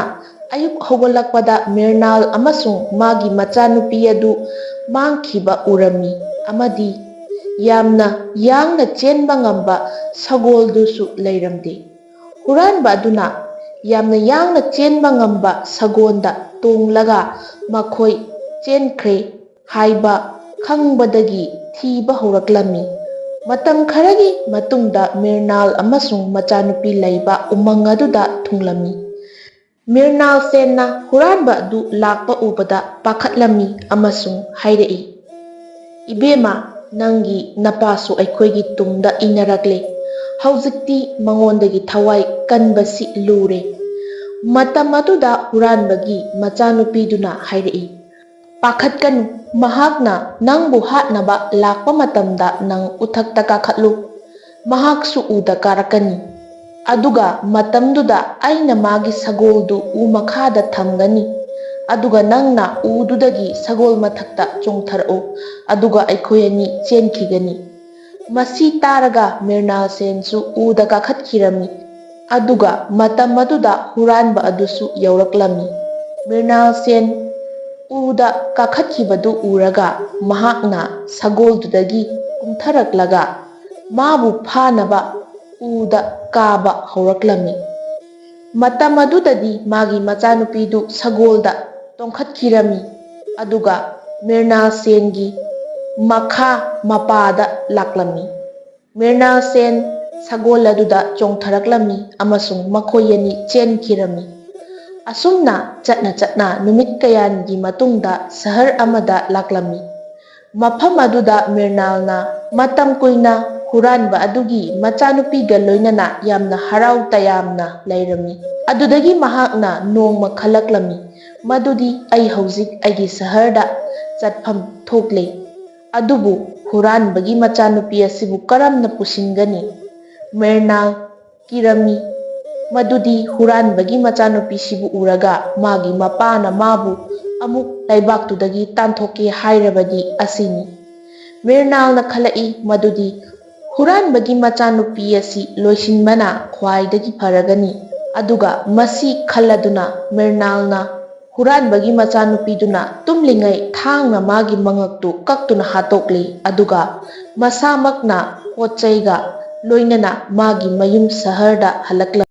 ꯑꯌꯨꯛ ꯍꯧꯒꯠꯂꯛꯄꯗ ꯃꯤꯔꯅꯥꯜ ꯑꯃꯁꯨꯡ ꯃꯥꯒꯤ ꯃꯆꯥꯅꯨꯄꯤ ꯑꯗꯨ ꯃꯥꯡꯈꯤꯕ ꯎꯔꯝꯃꯤ, ꯑꯃꯗꯤ ꯌꯥꯝꯅ ꯌꯥꯡꯅ ꯆꯦꯟꯕ ꯉꯝꯕ ꯁꯒꯣꯜꯗꯨꯁꯨ ꯂꯩꯔꯝꯗꯦ꯫ ꯍꯨꯔꯥꯟꯕ ꯑꯗꯨꯅ ꯌꯥꯝꯅ ꯌꯥꯡꯅ ꯆꯦꯟꯕ ꯉꯝꯕ ꯁꯒꯣꯜꯗ ꯇꯣꯡꯂꯒ ꯃꯈꯣꯏ ꯆꯦꯟꯈ꯭ꯔꯦ ꯍꯥꯏꯕ ꯈꯪꯕꯗꯒꯤ ꯊꯤꯕ ꯍꯧꯔꯛꯂꯝꯃꯤ꯫ ꯃꯇꯝ ꯈꯔꯒꯤ ꯃꯇꯨꯡꯗ ꯃꯤꯔꯅꯥꯜ ꯑꯃꯁꯨꯡ ꯃꯆꯥꯅꯨꯄꯤ ꯂꯩꯕ ꯎꯃꯪ ꯑꯗꯨꯗ ꯊꯨꯡꯂꯝꯃꯤ꯫ ꯃꯤꯔꯅꯥꯜ ꯁꯦꯟꯅ ꯍꯨꯔꯥꯟꯕ ꯑꯗꯨ ꯂꯥꯛꯄ ꯎꯕꯗ ꯄꯥꯈꯠꯂꯝꯃꯤ ꯑꯃꯁꯨꯡ ꯍꯥꯏꯔꯛꯏ, "ꯏꯕꯦꯝꯃ, ꯅꯪꯒꯤ ꯅꯄꯥꯁꯨ ꯑꯩꯈꯣꯏꯒꯤ ꯇꯨꯡꯗ ꯏꯟꯅꯔꯛꯂꯦ꯫ ꯍꯧꯖꯤꯛꯇꯤ ꯃꯉꯣꯟꯗꯒꯤ ꯊꯋꯥꯏ ꯀꯟꯕꯁꯤ ꯂꯨꯔꯦ꯫" ꯃꯇꯝ ꯑꯗꯨꯗ ꯍꯨꯔꯥꯟꯕꯒꯤ ꯃꯆꯥꯅꯨꯄꯤꯗꯨꯅ ꯍꯥꯏꯔꯛꯏ, "ꯄꯥꯈꯠꯀꯅꯨ, ꯃꯍꯥꯛꯅ ꯅꯪꯕꯨ ꯍꯥꯠꯅꯕ ꯂꯥꯛꯄ ꯃꯇꯝꯗ ꯅꯪ ꯎꯊꯛꯇ ꯀꯥꯈꯠꯂꯨ꯫ ꯃꯍꯥꯛꯁꯨ ꯎꯗ ꯀꯥꯔꯛꯀꯅꯤ꯫ ꯑꯗꯨꯒ ꯃꯇꯝꯗꯨꯗ ꯑꯩꯅ ꯃꯥꯒꯤ ꯁꯒꯣꯜꯗꯨ ꯎ ꯃꯈꯥꯗ ꯊꯝꯒꯅꯤ꯫ ꯑꯗꯨꯒ ꯅꯪꯅ ꯎꯗꯨꯗꯒꯤ ꯁꯒꯣꯜ ꯃꯊꯛꯇ ꯆꯣꯡꯊꯔꯛꯎ꯫ ꯑꯗꯨꯒ ꯑꯩꯈꯣꯏ ꯑꯅꯤ ꯆꯦꯟꯈꯤꯒꯅꯤ꯫" ꯃꯁꯤ ꯇꯥꯔꯒ ꯃꯤꯔꯅꯥꯜ ꯁꯦꯟꯁꯨ ꯎꯗ ꯀꯥꯈꯠꯈꯤꯔꯝꯃꯤ꯫ ꯑꯗꯨꯒ ꯃꯇꯝ ꯑꯗꯨꯗ ꯍꯨꯔꯥꯟꯕ ꯑꯗꯨꯁꯨ ꯌꯧꯔꯛꯂꯝꯃꯤ꯫ ꯃꯤꯔꯅꯥꯜ ꯁꯦꯟ ꯎꯗ ꯀꯥꯈꯠꯈꯤꯕꯗꯨ ꯎꯔꯒ ꯃꯍꯥꯛꯅ ꯁꯒꯣꯜꯗꯨꯗꯒꯤ ꯀꯨꯝꯊꯔꯛꯂꯒ ꯃꯥꯕꯨ ꯐꯥꯅꯕ ꯎꯗ ꯀꯥꯕ ꯍꯧꯔꯛꯂꯝꯃꯤ꯫ ꯃꯇꯝ ꯑꯗꯨꯗꯗꯤ ꯃꯥꯒꯤ ꯃꯆꯥꯅꯨꯄꯤꯗꯨ ꯁꯒꯣꯜꯗ ꯇꯣꯡꯈꯠꯈꯤꯔꯝꯃꯤ꯫ ꯑꯗꯨꯒ ꯃꯤꯔꯅꯥꯜ ꯁꯦꯟꯒꯤ ꯃꯈꯥ ꯃꯄꯥꯗ ꯂꯥꯛꯂꯝꯃꯤ꯫ ꯃꯤꯔꯅꯥꯜ ꯁꯦꯟ ꯁꯒꯣꯜ ꯑꯗꯨꯗ ꯆꯣꯡꯊꯔꯛꯂꯝꯃꯤ ꯑꯃꯁꯨꯡ ꯃꯈꯣꯏ ꯑꯅꯤ ꯆꯦꯟꯈꯤꯔꯝꯃꯤ꯫ ꯑꯁꯨꯝꯅ ꯆꯠꯅ ꯆꯠꯅ ꯅꯨꯃꯤꯠ ꯀꯌꯥꯅꯤꯒꯤ ꯃꯇꯨꯡꯗ ꯁꯍꯔ ꯑꯃꯗ ꯂꯥꯛꯂꯝꯃꯤ꯫ ꯃꯐꯝ ꯑꯗꯨꯗ ꯃꯤꯔꯅꯥꯜꯅ ꯃꯇꯝ ꯀꯨꯏꯅ ꯍꯨꯔꯥꯟꯕ ꯑꯗꯨꯒꯤ ꯃꯆꯥꯅꯨꯄꯤꯒ ꯂꯣꯏꯅꯅ ꯌꯥꯝꯅ ꯍꯔꯥꯎ ꯇꯌꯥꯝꯅ ꯂꯩꯔꯝꯃꯤ꯫ ꯑꯗꯨꯗꯒꯤ ꯃꯍꯥꯛꯅ ꯅꯣꯡꯃ ꯈꯜꯂꯛꯂꯝꯃꯤ, "ꯃꯗꯨꯗꯤ ꯑꯩ ꯍꯧꯖꯤꯛ ꯑꯩꯒꯤ ꯁꯍꯔꯗ ꯆꯠꯐꯝ ꯊꯣꯛꯂꯦ꯫ ꯑꯗꯨꯕꯨ ꯍꯨꯔꯥꯟꯕꯒꯤ ꯃꯆꯥꯅꯨꯄꯤ ꯑꯁꯤꯕꯨ ꯀꯔꯝꯅ ꯄꯨꯁꯤꯟꯒꯅꯤ?" ꯃꯤꯔꯅꯥꯜ ꯀꯤꯔꯝꯃꯤ꯫ ꯃꯗꯨꯗꯤ ꯍꯨꯔꯥꯟꯕꯒꯤ ꯃꯆꯥꯅꯨꯄꯤꯁꯤꯕꯨ ꯎꯔꯒ ꯃꯥꯒꯤ ꯃꯄꯥꯅ ꯃꯥꯕꯨ ꯑꯃꯨꯛ ꯂꯩꯕꯥꯛꯇꯨꯗꯒꯤ ꯇꯥꯟꯊꯣꯛꯀꯦ ꯍꯥꯏꯔꯕꯗꯤ ꯑꯁꯤꯅꯤ꯫ ꯃꯤꯔꯅꯥꯜꯅ ꯈꯜꯂꯛꯏ ꯃꯗꯨꯗꯤ ꯍꯨꯔꯥꯟꯕꯒꯤ ꯃꯆꯥꯅꯨꯄꯤ ꯑꯁꯤ ꯂꯣꯏꯁꯤꯟꯕꯅ ꯈ꯭ꯋꯥꯏꯗꯒꯤ ꯐꯔꯒꯅꯤ꯫ ꯑꯗꯨꯒ ꯃꯁꯤ ꯈꯜꯂꯗꯨꯅ ꯃꯤꯔꯅꯥꯜꯅ ꯍꯨꯔꯥꯟꯕꯒꯤ ꯃꯆꯥꯅꯨꯄꯤꯗꯨꯅ ꯇꯨꯝꯂꯤꯉꯩ ꯊꯥꯡꯅ ꯃꯥꯒꯤ ꯃꯉꯛꯇꯨ ꯀꯛꯇꯨꯅ ꯍꯥꯠꯇꯣꯛꯂꯤ꯫ ꯑꯗꯨꯒ ꯃꯁꯥꯃꯛꯅ ꯄꯣꯠ ꯆꯩꯒ ꯂꯣꯏꯅꯅ ꯃꯥꯒꯤ ꯃꯌꯨꯝ ꯁꯍꯔꯗ ꯍꯜꯂꯛꯂꯝꯃꯤ꯫